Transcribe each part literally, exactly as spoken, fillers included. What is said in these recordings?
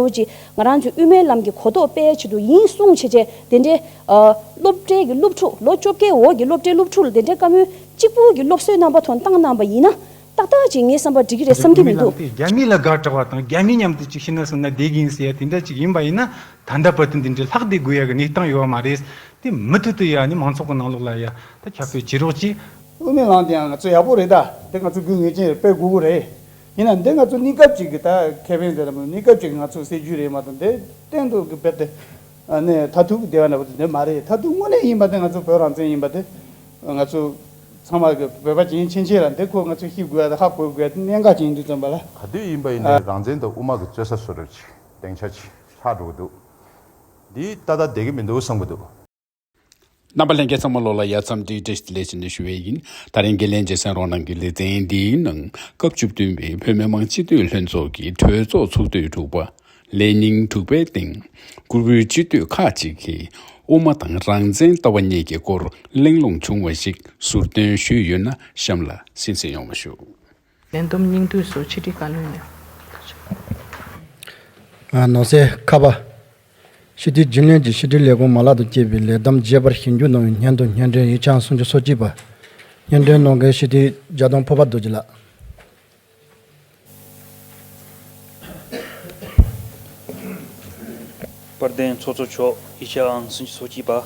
ལོ་གཅིག་ང་རང་ཚོའི་དབུ་མའི་ལམ་གྱི་གོ་རྟོགས་སྤེལ་ཆེད་དུ་ཡིན་གསུངས་བྱས་བྱས་དེ་འདྲའི་ཨ་སློབ་གྲྭའི་གི་སློབ་ཕྲུག་ལོ་བཅོ་བརྒྱད་འོག་གི་སློབ་གྲྭའི་སློབ་ཕྲུག་ལ་དེ་འདྲའི་བཀའ་མོལ་གཅིག་པུ་གི་སློབ་གསོའི་རྣམ་པ་ཐོག་བཏང་གནང་པ་ཡིན་ན་ཏག་ཏག་ཅིག་ངའི་བསམ་པར་འགྲིག་གི་རེད་བསམ་གྱི་མི་འདུག། དབུ་མའི་ལམ་དེ་རྒྱ་མི་ལ་དགའ་དྲགས་པ་དང་རྒྱ་མི་མཉམ་དུ་ཅིག་ཤི་ན་སོང་ན་བསྡད་ཀྱི་ཡིན་ཟེར་ཡ་དེ་འདྲ་ཅིག་ཡིན་པ་ཡིན་ན་ད་ལྟ་བར་དུ་འདི་འདྲའི་ལྷག་བསྡད་དགོས་ཡ་གི་གནས་སྟངས་ཡོད་པ་མ་རེད། དེ་མུ་མཐུད་དུ་ཡ་ནི་མང་ཚོགས་ཀྱི་ནང་ལོགས་ལ་ཡ་ད་ཁྱབ་སྤེལ་བྱེད་རོགས་གྱིས། དབུ་མའི་ལམ་དེ་ཡང་ང་ཚོ་ཡག་པོ་རེད་ད། དེ་ང་ཚོ་དགོས་ངེས་ཅན་རེད། དཔེ་དགོས་ཀྱི་རེད། ཡིན་ན་འདི་ང་ཚོ་གནས་སྐབས་ཅིག་གི་ད་ཁེ་ཕན་ཟེར་ན་མོ་གནས་སྐབས་ཅིག་གི་ང་ཚོ་སྲིད་ཇུས་རེད་མ་གཏོགས་འདི་གཏན་དུ་གི་རྦད་དེ་ཨ་ནི་མཐར་ཐུག་བདེ་བ་འདྲ་པོ་དེ་འདི་མ་རེད། མཐར་ཐུག་དངོས་གནས་ཡིན་པ་དེ་ང་ཚོ་བོད་རང་བཙན་ཡིན་པ་དེ་ང་ཚོ་ཚང་མ་གི་བོད་པ་ཅན་ཕྱིན་ཆད་ལ་འདི་ཁོ་ང་ཚོ་ཤེས་དགོས་ཡ་དང་ཧ་གོ་དགོས་ཡ་དེ་གནད་འགག་ཅན་ཡིན་དུས་ཙམ་པ་ལ། ག་དུས་ཡིན་པ་ཡིན་ནའི་རང་བཙན་དང་དབུ་མ་གི་རྩོད་ས་བཟོ་འདྲ་ཅིག་སྡིངས་ཆ་ཅིག་ཆགས་འགྲོ་གི་འདུག། འདི་ཏག་ཏག་བསྡད་ཀྱི་མི་འདུག་བསམ་གྱི་འདུག། རྣམ་པ་ལྷན་རྒྱས་ཚང་མ་ལོགས་ལ་ཡ་འཚམས་འདྲི་བཀྲ་ཤིས་བདེ་ལེགས་ཞུ་ནས་ཞུ་བ་ཡིན། ད་རིང་དགེ་ལས་རྗེ་སེང་རོང་ནང་གི་ལེ་ཚན་འདིའི་ནང་སྐབས་བཅུ་བདུན་པའི་བོད་མི་མང་སྤྱི་འཐུས་ལྷན་ཚོགས་ཀྱི་གྲོས་ཚོགས་ཚོགས་དུས་དྲུག་པ་ལས་ཉིན་དྲུག་པའི་སྟེང་སྐུ་སྒེར་སྤྱི་འཐུས་ཁག་ཅིག་གིས་དབུ་མ་དང་རང་བཙན་ལྟ་བ་གཉིས་ཀྱི་སྐོར་གླེང་སློང་བྱུང་བ་ཞིག་ཟུར་འདོན་ཞུས་ཡོད་ན་གཤམ་ལ་གསན་གཟིགས་ཡོང་བ་ཞུ། ལས་བསྡོམས་སྙིང་བསྡུས་སུ་ཕྱི་དྲིལ་བཀའ་བློན་ནས། ཨ་ནོར་སྲིད་ཁ་པ། ཕྱི་དྲིལ་རྒྱུན་ལས་ཀྱི་ཕྱི་དྲིལ་ལས་ཁུངས་མ་ལག་ཏུ་སྐྱེས་པའི་ལས་བསྡོམས་རྒྱས་པར་ཞིབ་འཇུག་གནང་བའི་སྙན་ཐོ་སྙན་སྒྲོན་ཡིག་ཆ་ཨང་སུམ་ཅུ་སོ་གཅིག་པ། སྙན་སྒྲོན་གནང་མཁན་ཕྱི་དྲིལ་རྒྱ་སྟོང་ཕུར་པ་རྡོ་རྗེ་ལགས། དཔལ་ལྡན་ཚོགས་གཙོ་མཆོག། ཡིག་ཆ་ཨང་སུམ་ཅུ་སོ་གཅིག་པ།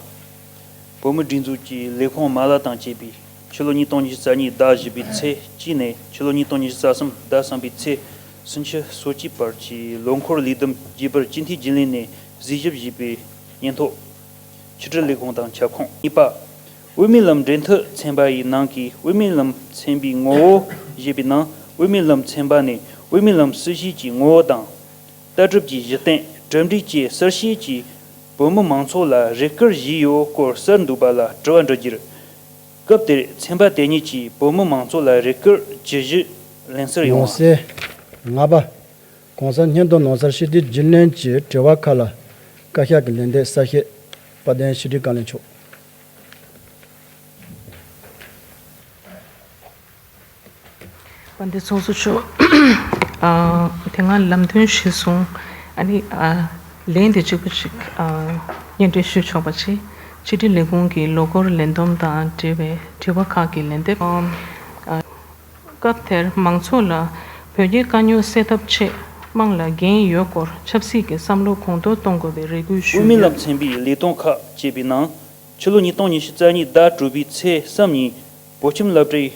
བོད་མིའི་སྒྲིག་འཛུགས་ཀྱི་ལས་ཁུངས་མ་ལག་དང་བཅས་པའི་ཕྱི་ལོ་ཉིས་སྟོང་ཉི་ཤུ་རྩ་གཉིས་ཟླ་བཞི་པའི་ཚེས་གཅིག་ནས་ཕྱི་ལོ་ཉིས་སྟོང་ཉི་ཤུ་རྩ་གསུམ་ཟླ་གསུམ་པའི་ཚེས་སུམ་ཅུ་སོ་གཅིག་བར་གྱི་ལོ་འཁོར་ལས་བསྡོམས་རྒྱས་པར་སྤྱི་འཐུས་རྒྱུན་ལས་ནས་གཟིགས་ཞིབ་ཞུས་པའི་སྙན་ཐོ། ཕྱི་དྲིལ་ལས་ཁུངས་དང་ཁྱབ་ཁོངས། གཉིས་པ། དབུ་མའི་ལམ་འབྲེལ་མཐུད་ཚན་པ་ཡི་ནང་གི་དབུ་མའི་ལམ་ཚན་པའི་ངོ་བོ་ཞེས་པའི་ནང་དབུ་མའི་ལམ་ཚན་པ་ནས་དབུ་མའི་ལམ་སྲིད་བྱུས་ཀྱི་ངོ་བོ་དང་། ལྟ་གྲུབ་ཀྱི་གཞི་རྟེན་གྲུབ་འབྲས་བཅས་གསལ་བཤད་ཀྱིས་བོད་མི་མང་ཚོགས་ལ་རེ་སྐུལ་ཞུས་ཡོད་སྐོར་གསར་འདུག་པ་ལ་དྲི་བ་འདྲི་རྒྱུར། སྐབས་དེར་ཚན་པ་དེ་ཉིད་ཀྱིས་བོད་མི་མང་ཚོགས་ལ་རེ་སྐུལ་ཇི་ཞུས་ལན་གསལ་ཡོང་བ། ལོངས་སེ། ལྔ་པ། གོང་གསལ་སྙན་ཐོ་ནང་གསལ་ཕྱི་དྲིལ་རྒྱུན་ལས་ཀྱི་དྲི་བ་ཁག་ལ་བཀའ་ཤག་གི་ལན་འདེབས་གསལ་བཤད། དཔལ་ལྡན་ཕྱི་དྲིལ་བཀའ་བློན་མཆོག། དཔལ་ལྡན་ཚོགས་གཙོ་མཆོག། ཨ། དེ་སྔ་ལམ་སྟོན་ཞུས་སོང་། ཨ་ནི། ཨ། ལན་དེ་གཅིག་པ་ཞིག་ཨ། སྙན་སྒྲོན་ཞུ་ཆོག་པ་བྱས། ཕྱི་དྲིལ་ལས་ཁུངས་ཀྱི་ལོ་འཁོར་ལས་བསྡོམས་དང་འབྲེལ་བའི་དྲི་བ་ཁག་གི་ལན་འདེབས། ཨ། སྐབས་དེར་མང་ཚོགས་ལ་བོད་རྒྱའི་དཀའ་རྙོག་སེལ་ཐབས་ཆེད་དམངས་ལ་འགན་ཡོད་སྐོར་ཆབ་སྲིད་ཀྱི་བསམ་བློ་གོང་མཐོར་གཏོང་དགོས་པའི་རེ་སྐུལ་ཞུས་དབུ་མའི་ཡོད། ལམ་ཚན་པའི་ལས་དོན་ཁག་ཅེས་པའི་ནང་ཕྱི་ལོ་ཉིས་སྟོང་ཉི་ཤུ་རྩ་གཉིས་ཟླ་དྲུག་པའི་ཚེས་གསུམ་ཉིན་བོད་ཁྱིམ་སློབ་གྲྭའི་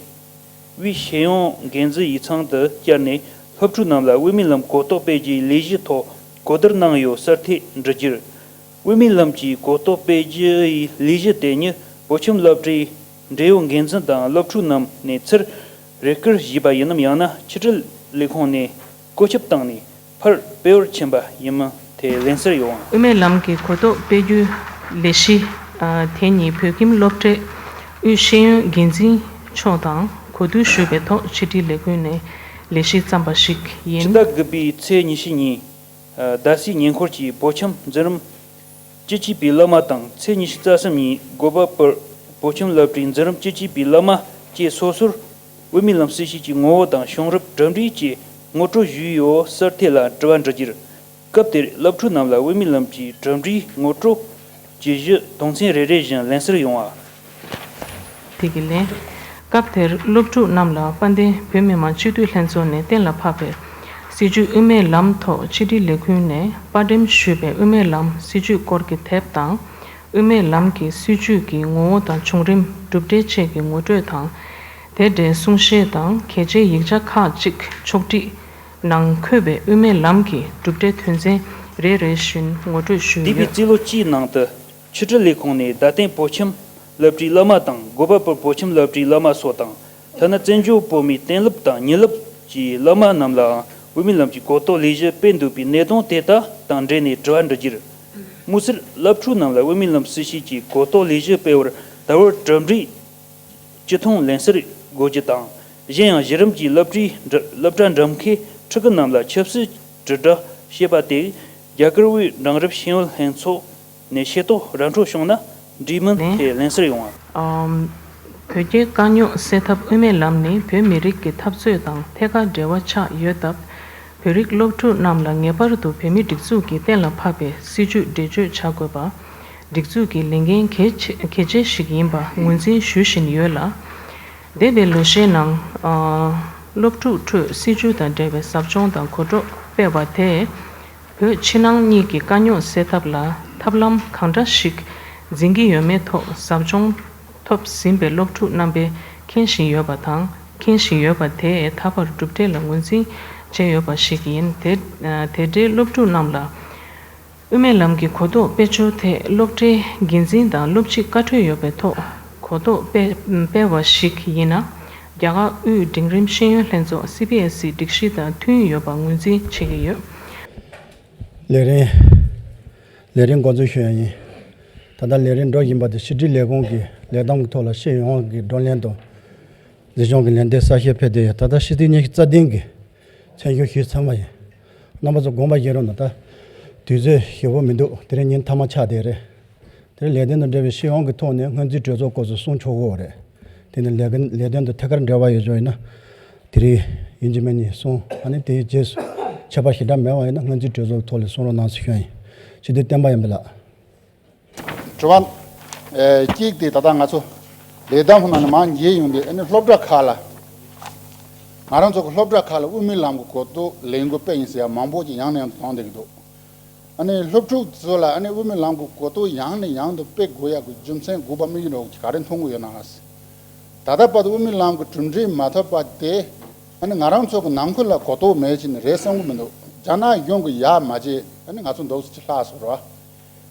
དབུས་ཤེས་ཡོན་འགན་འཛིན་ཡིག་ཚང་དུ་བཅར་ནས་སློབ་ཕྲུག་རྣམས་ལ་དབུ་མའི་ལམ་གོ་རྟོགས་སྤེལ་རྒྱུའི་ལས་གཞི་ཐོག་གོ་བསྡུར་གནང་ཡོད་ཟེར་ཐད་འདྲི་རྒྱུར། དབུ་མའི་ལམ་གྱི་གོ་རྟོགས་སྤེལ་རྒྱུ་ཡི་ལས་གཞི་དེ་ཉིད་བོད་ཁྱིམ་སློབ་གྲྭའི་འབྲེལ་ཡོད་འགན་འཛིན་དང་སློབ་ཕྲུག་རྣམས་ནས་ཚུར་རེ་སྐུལ་ཞུས་པ་ཡིན་ནམ། ཡང་ན་ཕྱི་དྲིལ་ལས་ཁུངས་ནས་བཀོད་ཁྱབ་བཏང་ནས་ཕར་སྤེལ་བར་ཕྱིན་པ་ཡིན་མིན་ཐད་ལན་གསལ་ཡོང་བ། དབུ་མའི་ལམ་གྱི་གོ་རྟོགས་སྤེལ་རྒྱུའི་ལས་གཞི་དེ་ཉིད་བོད་ཁྱིམ་སློབ་གྲྭའི་དབུས་ཤེས་ཡོན་འགན་འཛིན་མཆོག་དང་གོ་བསྡུར་ཞུས་པའི་ཐོག་ཕྱི་དྲིལ་ལས་ཁུངས་ནས་ལས་གཞི་བརྩམས་པ་ཞིག་ཡིན། ཕྱི་ཟླ་དགུ་པའི་ཚེས་ཉི་ཤུ་ཉིན། ཟླ་སྲིད་ཉེ་འཁོར་གྱི་བོད་ཁྱིམ་འཛིན་རིམ་བཅུ་གཅིག་པའི་སློབ་མ་དང་ཚེས་ཉི་ཤུ་རྩ་གསུམ་ཉིན་གོ་པལ་པུར་བོད་ཁྱིམ་སློབ་གྲྭའི་འཛིན་རིམ་བཅུ་གཅིག་པའི་སློབ་མ་བཅས་སོ་སོར་དབུ་མའི་ལམ་སྲིད་བྱུས་ཀྱི་ངོ་བོ་དང་བྱུང་རབས་གྲུབ་འབྲས་བཅས་ངོ་སྤྲོད་ཞུས་ཡོད་ཟེར་ཐད་ལ་དྲི་བ་འདྲི་རྒྱུར། སྐབས་དེར་སློབ་ཕྲུག་རྣམས་ལ་དབུ་མའི་ལམ་གྱི་གྲུབ་འབྲས་ངོ་སྤྲོད་ཇི་ཞུས་དོན་ཚན་རེ་རེ་བཞིན་ལན་གསལ་ཡོང་བ། དེ་གི་ལན། སྐབས་དེར་སློབ་ཕྲུག་རྣམས་ལ་དཔལ་ལྡན་བོད་མི་མང་སྤྱི་འཐུས་ལྷན་ཚོགས་ནས་གཏན་ལ་ཕབ་པའི་སྲིད་བྱུས་དབུ་མའི་ལམ་ཐོག་ཕྱི་དྲིལ་ལས་ཁུངས་ནས་དཔར་འགྲེམས་ཞུས་པའི་དབུ་མའི་ལམ་སྲིད་བྱུས་སྐོར་གྱི་དེབ་དང་། དབུ་མའི་ལམ་གྱི་སྲིད་བྱུས་ཀྱི་ངོ་བོ་དང་བྱུང་རིམ་གྲུབ་འབྲས་བཅས་ཀྱི་ངོ་སྤྲོད་དང་། དེ་འབྲེལ་གསུང་བཤད་དང་གལ་ཆེའི་ཡིག་ཆ་ཁག་ཅིག་ཕྱོགས་སྒྲིག་ནང་འཁོད་པའི་དབུ་མའི་ལམ་གྱི་གྲུབ་འབྲས་དོན་ཚན་རེ་རེ་བཞིན་ངོ་སྤྲོད་ཞུས་ཡོད། འདས་པའི་རྩིས་ལོ་གཅིག་ནང་དུ་ཕྱི་དྲིལ་ལས་ཁུངས་ནས་རྡ་སྟེང་བོད་ཁྱིམ་སློབ་གྲྭའི་སློབ་མ་དང་གོ་པལ་པུར་བོད་ཁྱིམ་སློབ་གྲྭའི་སློབ་མ་སོགས་དང་། ཐ་ན་བཙན་བྱོལ་བོད་མིའི་གཏན་སློབ་དང་ཉིན་སློབ་ཀྱི་སློབ་མ་རྣམས་ལའང་དབུ་མའི་ལམ་གྱི་གོ་རྟོགས་ལས་གཞི་སྤེལ་འདུག་པའི་གནད་དོན་དེ་དག་དང་འབྲེལ་ནས་དྲི་བ་འདྲི་རྒྱུར། དམིགས་བསལ་སློབ་ཕྲུག་རྣམས་ལ་དབུ་མའི་ལམ་སྲིད་བྱུས་ཀྱི་གོ་རྟོགས་ལས་གཞི་སྤེལ་བར་ད་བར་གྲུབ་འབྲས་ཅི་མཐོང་ལན་གསལ་དགོས་རྒྱུ་དང་། གཞན་ཡང་གཞི་རིམ་གྱི་སློབ་གྲྭའི་འགྲི་སློབ་གྲྭ་འགྲིམ་མཁན་ཕྲུ་གུ་རྣམས་ལ་ཆབ་སྲིད་དྲིལ་བསྒྲགས་བྱེད་པ་དེ་རྒྱ་གར་དབུས་འབྲིང་རིམ་ཤེས་ཡོན་ལྷན་ཚོགས་ནས་ཤེས་རྟོགས་ར་འཕྲོད་བྱུང་ན་འགྲིག་མིན་ཐད་ལན་གསལ་ཡོང་བ། ཨམ། བོད་རྒྱའི་དཀའ་རྙོག་སེལ་ཐབས་དབུ་མའི་ལམ་ནི་བོད་མི་རིགས་ཀྱི་འཐབ་རྩོད་དང་ཐད་ཀར་འབྲེལ་བ་ཆགས་ཡོད་སྟབས། བོད་རིགས་སློབ་ཕྲུག་རྣམས་ལ་ངེས་པར་དུ་བོད་མིའི་སྒྲིག་འཛུགས་ཀྱིས་གཏན་ལ་ཕབ་པའི་སྲིད་བྱུས་འགྲེལ་བརྗོད་བྱ་དགོས་པ། སྒྲིག་འཛུགས་ཀྱི་ལས་འགན་གལ་ཆེ་གལ་ཆེ་ཞིག་ཡིན་པ་ངོས་འཛིན་ཞུ་བཞིན་ཡོད་ལ། འདས་པའི་ལོ་ཤས་ནང་། ཨ། སློབ་ཕྲུག་ཁྲོད་སྲིད་བྱུས་དང་འབྲེལ་བའི་ཟབ་སྦྱོང་དང་གོ་རྟོགས་སྤེལ་བ་དེས། བོད་ཕྱི་ནང་གཉིས་ཀྱི་དཀའ་རྙོག་སེལ་ཐབས་ལ་ཐབས་ལམ་གང་འདྲ་ཞིག་འཛིན་གྱི་ཡོད་མེད་ཐོག་ཟབ་སྦྱོང་ཐོབ་ཟིན་པའི་སློབ་ཕྲུག་རྣམ་པས་མཁྱེན་བཞིན་ཡོད་པ་དང་། མཁྱེན་བཞིན་ཡོད་པ་དེས་ད་བར་གྲུབ་འབྲས་ལ་ངོས་འཛིན་བྱས་ཡོད་པ་ཞིག་ཡིན། དེ་དེ་འབྲེལ་སློབ་ཕྲུག་རྣམས་ལ་དབུ་མའི་ལམ་གྱི་གོ་རྟོགས་སྤེལ་ཕྱོགས་ཐད་སློབ་གྲྭའི་འགན་འཛིན་དང་སློབ་སྤྱི་བཀའ་འཁྲོལ་ཡོད་པའི་ཐོག་གོ་རྟོགས་སྤེལ་སྤེལ་བ་ཞིག་ཡིན་ན། རྒྱ་གར་དབུས་འབྲིང་རིམ་ཤེས་ཡོན་ལྷན་ཚོགས་སི་བི་ཨེ་སི་སྒྲིག་གཞི་དང་མཐུན་ཡོད་པ་ངོས་འཛིན་བྱེད་ཀྱི་ཡོད། ལས་རིམ། ལས་རིམ་འགོ་འཛུགས་ཞུ་ཡ་ཡིན། ད་ལྟ་ལས་རིམ་འགྲོ་བཞིན་པ་དེ་ཕྱི་དྲིལ་ལས་ཁུངས་ཀྱི་ལས་བསྡོམས་ཀྱི་ཐོག་ལ་སྤྱི་ཡོངས་ཀྱི་བགྲོ་གླེང་དང་། འཛིན་སྐྱོང་གི་ལན་འདེབས་གསལ་བཤད་ཕེབས་ཏེ། ད་ལྟ་ཕྱི་ཚེས་ཉི་ཤུ་རྩ་བདུན་གྱི་མཚན་བཞུགས་ཞུས་ཚར་བ་ཡིན། རྣམ་པ་ཚོ་དགོངས་པ་བཞེས་རོགས་གནང་། ད་དུས་ཚོད་ཞེ་པོ་མི་འདུག་དེ་རིང་ཉིན་མཐའ་མ་ཆགས་བསྡད་རེད། དེ་རིང་ལས་དོན་དང་འབྲེལ་བའི་སྤྱི་ཡོངས་ཀྱི་ཐོག་ནས་སྔོན་རྩིས་གྲོས་ཚོགས་སྐོར་སོགས་གསུང་ཆོག་གི་ཡོད་རེད། དེ་ནས་ལས་ཀ་ལས་དོན་དང་ཐད་ཀར་འབྲེལ་བ་ཡོད་ཆོག་ཡིན་ན། དེ་རིང་ཡིན་གཅིག་མིན་གཉིས་གསུང་། ཨ་ནི་དེའི་རྗེས་སུ་ཁྱད་པར་ཞེ་དྲག་མེད་པ་ཡིན་ན་སྔོན་རྩིས་གྲོས་ཚོགས་ཐོག་ལ་གསུང་རོགས་གནང་ཟེར་ཞུ་ཡ་ཡིན། སྤྱི་འཐུས་བསྟན་པ་ཡར་འཕེལ་ལགས། དྲི་བ་ཨེ་གཅིག་དེ། ད་ལྟ་ང་ཚོ་ལས་བསྡོམས་ནང་ནས་མར་མཇལ་ཡོང་དུས། ཨ་ནི་སློབ་གྲྭ་ཁག་ལ། ང་རང་ཚོ་གི་སློབ་གྲྭ་ཁག་ལ་དབུ་མའི་ལམ་གྱི་གོ་རྟོགས་ལས་འགུལ་སྤེལ་ཡིན་ཟེར་ཡ་མང་པོ་ཅིག་ཡང་ནས་ཡང་དུ་གཏོང་བསྡད་ཀྱི་འདུག་ཨ་ནི་སློབ་ཕྲུག་ཚོ་ལ་ཨ་ནི་དབུ་མའི་ལམ་གྱི་གོ་རྟོགས་ཡང་ནས་ཡང་དུ་སྤེལ་དགོས་ཡག་གི་རྒྱུ་མཚན་དགོས་པ་དམིགས་ཡུལ་འདྲ་བོ་ག་རེ་མཐོང་གི་ཡོད་ན་ཟེར། ད་ལྟ་བར་དུ་དབུ་མའི་ལམ་གྱི་གྲུབ་འབྲས་མ་ཐོབ་པ་དེ། ཨ་ནི་ང་རང་ཚོ་གི་ནང་ཁུལ་ལ་གོ་རྟོགས་མེད་ཅིག་ནི་རེད་བསམ་གྱི་མི་འདུག་རྒྱ་ནག་གཞུང་གི་ཡར་མ་བྱས། ཨ་ནི་ང་ཚོ་འདུག་སེ་ཅིག་ལྷག་སོང་ར།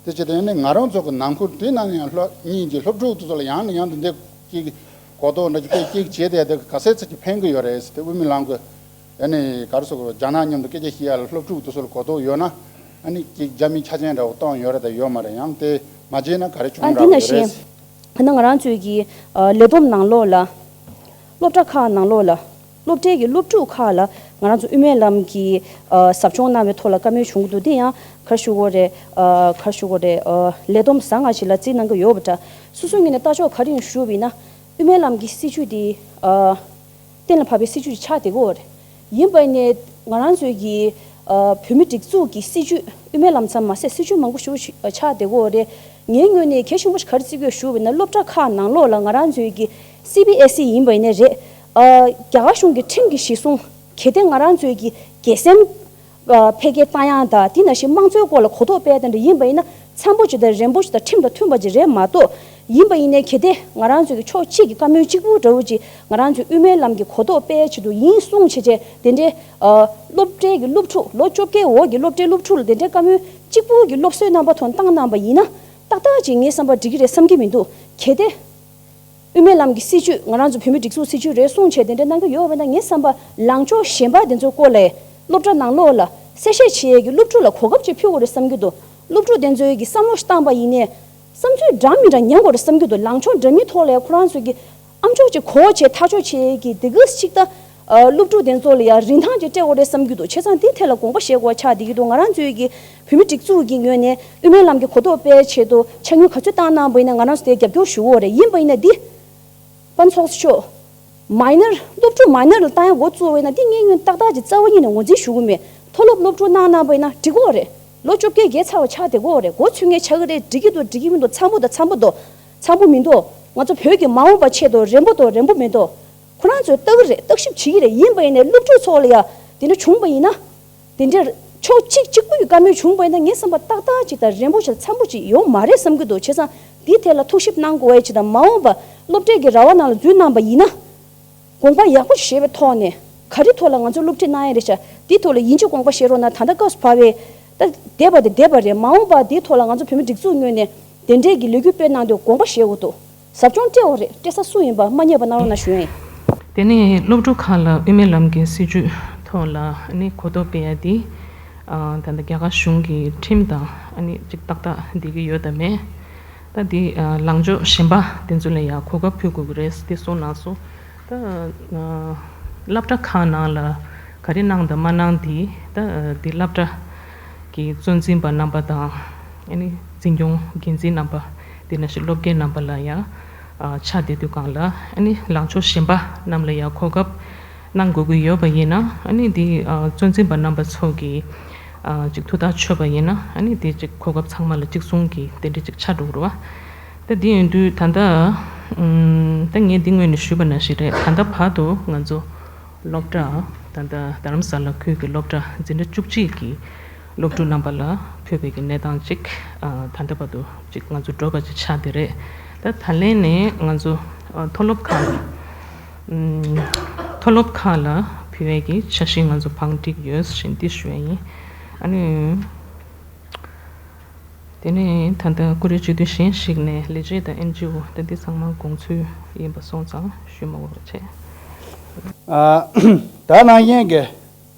དེ་བྱས་ཏེ་ཨ་ནི་ང་རང་ཚོ་གི་ནང་ཁུལ་དེ་ནང་ཡང་སློབ་གཉིས་ཀྱི་སློབ་ཕྲུག་དེ་ཚོ་ལ་ཡང་ནས་ཡང་དུ་འདི་གཅིག་གོ་རྟོགས་འདྲ་ཅིག་སྤེལ་གཅིག་བྱས་ཏེ་དེ་ག་ཚད་ཅིག་ཕན་གྱི་ཡོད་རེད་ཟེར་ཏེ། དབུ་མའི་ལམ་གྱི་ཨ་ནི་ག་རེ་ཟེར་དགོས། རྒྱ་ནག་མཉམ་དུ་སྐད་ཆ་བཤད་ཡ་ལ་སློབ་ཕྲུག་དེ་ཚོ་ལ་གོ་རྟོགས་ཡོད་ན། ཨ་ནི་གཅིག་རྒྱ་མིའི་ཆ་རྐྱེན་འདྲ་བོ་བཏང་ཡོད་རེད་དང་ཡོད་མ་རེད། ཡང་དེ་མ་བྱས་ན་ག་རེ་བྱུང་ཨ་འདི་རག་ནང་ཡོད་རེད། བཞིན་ད་ང་རང་ཚོའི་གི་ཨ་ལས་བསྡོམས་ནང་ལོགས་ལ། སློབ་གྲྭ་ཁག་ནང་ལོགས་ལ། སློབ་གྲྭའི་གི་སློབ་ཕྲུག་ཁག་ལ་ང་རང་ཚོ་དབུ་མའི་ལམ་གྱི་ཨ་ཟབ་སྦྱོང་གནང་བའི་ཐོག་ལ་བཀའ་མོལ་བྱུང་གི་འདུག་དེ་ཡང་ག་རེ་ཞུ་དགོས་རེད། ཨ་ག་རེ་ཞུ་དགོས་རེད། ཨ་ལས་བསྡོམས་བཟང་ང་ཞིག་ལ་རྩིས་གནང་གི་ཡོད་པ་འདྲ། སོ་སོའི་ངོས་ནས་ལྟ་ཕྱོགས་ག་རེ་ཡིན་ཞུས་པ་ཡིན་ན། དབུ་མའི་ལམ་གྱི་སྲིད་བྱུས་དེ་ཨ་གཏན་ལ་ཕབ་པའི་སྲིད་བྱུས་ཆགས་བསྡད་ཀྱི་ཡོད་རེད། ཡིན་པ་ཡིན་ནའི་ང་རང་ཚོའི་གི་ཨ་བོད་མི་སྒྲིག་འཛུགས་ཀྱི་སྲིད་བྱུས། དབུ་མའི་ལམ་ཙམ་མ་ཟད་སྲིད་བྱུས་མང་པོ་ཞིག་ཆགས་བསྡད་ཀྱི་ཡོད་རེད། ངའི་ངོས་ནས་གལ་ཆེན་པོ་ཞིག་ག་རེ་བརྩི་གི་ཡོད་ཞུ་བ་ཡིན་ན། སློབ་གྲྭ་ཁག་ནང་ལོགས་ལ་ང་རང་ཚོའི་གི་སི་བི་ཨེ་སི་ཡིན་པ་ཡིན་ནའི་རེད། ཨ་རྒྱ་གར་གཞུང་གི་ཁྲིམས་ཀྱི་གཞི་བཟུང་། གལ་ཏེ་ང་རང་ཚོའི་གི་དགེ་མཚན་ཨ་འཕེལ་རྒྱས་བཏང་ཡག་དང་དེ་ནང་བཞིན་དམངས་གཙོའི་སྐོར་ལ་གོ་རྟོགས་སྤེལ་དེ་འདྲ་ཡིན་པ་ཡིན་ན། འཚམ་པོ་ཅིག་དང་རན་པོ་ཅིག་དང་ཁྲིམས་དང་མཐུན་པ་ཅིག་རེད་མ་གཏོགས། ཡིན་པ་ཡིན་ནའི་གལ་ཏེ་ང་རང་ཚོའི་གི་ཕྱོགས་གཅིག་གི་བཀའ་མོལ་གཅིག་པུ་འདྲ་བོ་ཅིག་ང་རང་ཚོའི་དབུ་མའི་ལམ་གྱི་གོ་རྟོགས་སྤེལ་ཆེད་དུ་ཡིན་གསུངས་བྱས་བྱས། དེ་འདྲའི་ཨ་སློབ་གྲྭའི་གི་སློབ་ཕྲུག་ལོ་བཅོ་བརྒྱད་འོག་གི་སློབ་གྲྭའི་སློབ་ཕྲུག་ལ་དེ་འདྲའི་བཀའ་མོལ་གཅིག་པུ་གི་སློབ་གསོའི་རྣམ་པ་ཐོག་བཏང་གནང་པ་ཡིན་ན། ཏག་ཏག་ཅིག་ངའི་བསམ་པར་འགྲིག་གི་རེད་བསམ་གྱི་མི་འདུག་གལ་ཏེ། དབུ་མའི་ལམ་གྱི་སྲིད་བྱུས་ང་རང་ཚོ་བོད་མིའི་སྒྲིག་འཛུགས་སྲིད་བྱུས་རེད་གསུངས་བྱས་དེ་འདྲ་གནང་གི་ཡོད་པ་ན། ངའི་བསམ་པ་ལངས་ཕྱོགས་གཞན་པ་དེ་ཚོའི་སྐོར་ལ་སློབ་གྲྭ་ནང་ལོགས་ལ་གསལ་བཤད་བྱེད་ཡས་ཀྱི་སློབ་ཕྲུག་ལ་གོ་སྐབས་ཅིག་ཕུལ་དགོས་རེད་བསམ་གྱི་འདུག་སློབ་ཕྲུག་དེ་ཚོའི་གི་བསམ་བློ་ཞིག་བཏང་པ་ཡིན་ནའི། བསམ་ཚུལ་འདྲ་མི་འདྲ་ཉན་དགོས་རེད་བསམ་གྱི་འདུག་ལངས་ཕྱོགས་འདྲ་མིན་ཐོག་ལ་ཁོ་རང་ཚོའི་གི་ཨ་མཆོག་ཅིག་གོ་བྱས་ཐག་གཅོད་བྱེད་ཡས་ཀྱི་དེ་གི་ཅིག་ད། ཨ་སློབ་ཕྲུག་དེ་ཚོ་ལ་ཡང་རིན་ཐང་ཅིག་སྤྲད་དགོས་རེད་བསམ་གྱི་འདུག་བྱས་ཙང་དེའི་ཐད་ལ་དགོངས་པ་བཞེས་དགོས་པ་ཆགས་བསྡད་ཀྱི་འདུག་ང་རང་ཚོའི་གི་བོད་མི་སྒྲིག་འཛུགས་ཀྱི་ངོས་ནས་དབུ་མའི་ལམ་གྱི་གོ་རྟོགས་སྤེལ་ཆེད་དུ་ཕྱག་ཉོ་ག་ཚོད་བཏང་གནང་པ་ཡིན་ན་ང་རང་ཚོ་དེ་རྒྱབ་སྐྱོར་ཞུ་དགོས་རེད། ཡིན་པ་ཡིན་ན་འདི། པ་ཚོགས་གཙོ་མཆོག་མའི་ནར། སློབ་ཕྲུག་མའི་ནར་ལ་བཏང་ཡ་འགོ་བཙུགས་པ་ཡིན་ན་འདི་ངའི་ངོས་ཏག་ཏག་ཅིག་རྩ་བ་ཉིད་ནས་ངོས་འཛིན་ཞུ་གི་མེད། མཐོ་སློབ་སློབ་ཕྲུག་གནང་གནང་པ་ཡིན་ན་འགྲིག་གི་རེད། ལོ་བཅོ་བརྒྱད་བརྒལ་ཚར་བ་ཆགས་བསྡད་ཀྱི་རེད། མགོ་ཚོས་མཁན་ཆགས་ཀྱི་རེད། འགྲིག་གི་འདུག་འགྲིག་གི་མི་འདུག་འཚམ་པོ་དང་འཚམ་པོ་འདུག་འཚམ་པོ་མི་འདུག་ང་ཚོ་བོད་ཀྱི་མ་འོངས་པ་ཆེད་དུ་རན་པོ་དང་རན་པོ་མི་འདུག་ཁོ་རང་ཚོས་ལྟ་གི་རེད། བརྟག་ཞིབ་བྱེད་ཀྱི་རེད། ཡིན་པ་ཡིན་ནའི་སློབ་ཕྲུག་ཚོ་ལ་ཡ་དེ་འདྲ་བྱུང་པ་ཡིན་ན། དེ་འདྲར་ཕྱོགས་གཅིག་གཅིག་པུ་ཡི་བཀའ་མོལ་བྱུང་པ་ཡིན་ན་ངའི་བསམ་པ་ཏག་ཏག་ཅིག་དང་རན་པོ་ཞིག་འཚམ་པོ་ཅིག་ཡོང་མ་རེད་བསམ་གྱི་འདུག་བྱས་ཙང་འདིའི་ཐད་ལ་ཐུགས་ཞིབ་གནང་དགོས་ཡ་ཅིག་དང་། མ་འོངས་པ་སློབ་གྲྭའི་གི་ར་བ་ནང་ལ་འཛུལ་གནང་པ་ཡིན་ན། དགོངས་པ་ཡག་པོ་ཞིག་བཞེས་པའི་ཐོག་ནས་ག་རེ་ཐོག་ལ་ང་ཚོ་སློབ་ཁྲིད་གནང་ཡ་རེད་ཤག་འདིའི་ཐོག་ལ་ཡིན་གཅིག་དགོངས་པ་བཞེས་རོགས་གནང་། ད་ལྟ་སྐབས་སུ་བབས་པའི་ད་འདས་པ་དེ་འདས་པ་རེད། མ་འོངས་པ་འདིའི་ཐོག་ལ་ང་ཚོ་བོད་མི་སྒྲིག་འཛུགས་ངོས་ནས་དེ་འདྲའི་གི་ལས་འགུལ་སྤེལ་གནང་དུས་དགོངས་པ་བཞེས་དགོས་འདུག་ཟབ་སྦྱོང་སྤྲད་པ་རེད། སྤྲད་ས་སུ་ཡིན་པ་མ་བསྙད་པ་གནང་རོགས་གནང་ཞུ་ཡ་ཡིན། དེ་ནས་སློབ་ཕྲུག་ཁག་ལ་དབུ་མའི་ལམ་གྱི་སྲིད་བྱུས་ཐོག་ལ་ནི་གོ་རྟོགས་སྤེལ་ཡ་དེ། ཨ་ད་ལྟ་རྒྱ་གར་གཞུང་གི་ཁྲིམས་དང་ཨ་ནི་ཅིག་ཏག་ཏག་འགྲིག་གི་ཡོད་དམ་མེད། ད་དེ་ཨ་ལངས་ཕྱོགས་གཞན་པ་དེ་ཚོ་ལ་ཡང་གོ་སྐབས་ཕུལ་དགོས་ཀྱི་རེད་དེ་གསུངས་གནང་སོང་། ད་ཨ་སློབ་གྲྭ་ཁག་ནང་ལ་ག་རེ་གནང་དང་མ་གནང་དེ། ད་ཨ་དེ་སློབ་གྲྭ་གི་གཙོ་འཛིན་པ་རྣམ་པ་དང་། ཨ་ནི་འཛིན་སྐྱོང་འགན་འཛིན་རྣམ་པ། དེ་ནང་བཞིན་སློབ་དགེ་རྣམ་པ་ལ་ཡང་ཨ་ཆགས་བསྡད་དུས་སྒང་ལ། ཨ་ནི་ལངས་ཕྱོགས་གཞན་པ་རྣམས་ལ་ཡང་གོ་སྐབས་ གནང་དགོས་ཀྱི་ཡོད་པ་ཡིན་ན། ཨ་ནི་འདི་ཨ་གཙོ་འཛིན་པ་རྣམ་པ་ཚོ་གིས་ཨ་ཅིག་ཐུགས་ཐག་ཆོད་པ་ཡིན་ན། ཨ་ནི་འདི་ཅིག་གོ་སྐབས་ཚང་མ་ལ་གཅིག་མཚུངས་ཀྱི་དེ་འདྲ་ཅིག་ཆགས་འགྲོ་གི་རེད་བ། ད་འདི་ཡིན་དུས་ད་ལྟ་ཨུམ་ད་ངས་འདི་སྔོན་ནས་ཞུས་པ་ནང་བཞིན་རེད། ད་ལྟ་བར་དུ་ང་ཚོ་སློབ་གྲྭ་ད་ལྟ་རྡ་རམ་ས་ལ་ཁུལ་གྱི་སློབ་གྲྭ་འཛིན་གྲྭ་བཅུ་གཅིག་གི་སློབ་ཕྲུག་རྣམ་པ་ལ་ཕུལ་བའི་གི་གནས་སྟངས་ཅིག་ཨ་ད་ལྟ་བར་དུ་ཅིག་ང་ཚོ་འགྲོ་བ་ཅིག་ཆགས་བསྡད་རེད། ད་ད་ལན་ནས་ང་ཚོ་ཨ་མཐོ་སློབ་ཁག་ཨུམ་མཐོ་སློབ་ཁག་ལ་ཕུལ་བའི་གི་འཆར་གཞི་ང་ཚོ་བང་བསྒྲིགས་ཡོད་ཞེས་འདི་ཞུ་ཡ་ཡིན། ཨ་ནི། དེ་ནས་ད་ལྟ་ཀུ་རེ་སྤྱི་འཐུས་གཞན་ཞིག་ནས་ལས་བྱེད་དང་ཨེན་ཇི་ཨོ་ད་འདི་ཚང་མ་དགོངས་ཚུལ་ཡིན་པ་སོང་ཙང་ཞུ་མ་དགོས་པ་བྱས། ཨ་ད་ནང་བཞིན་གྱི་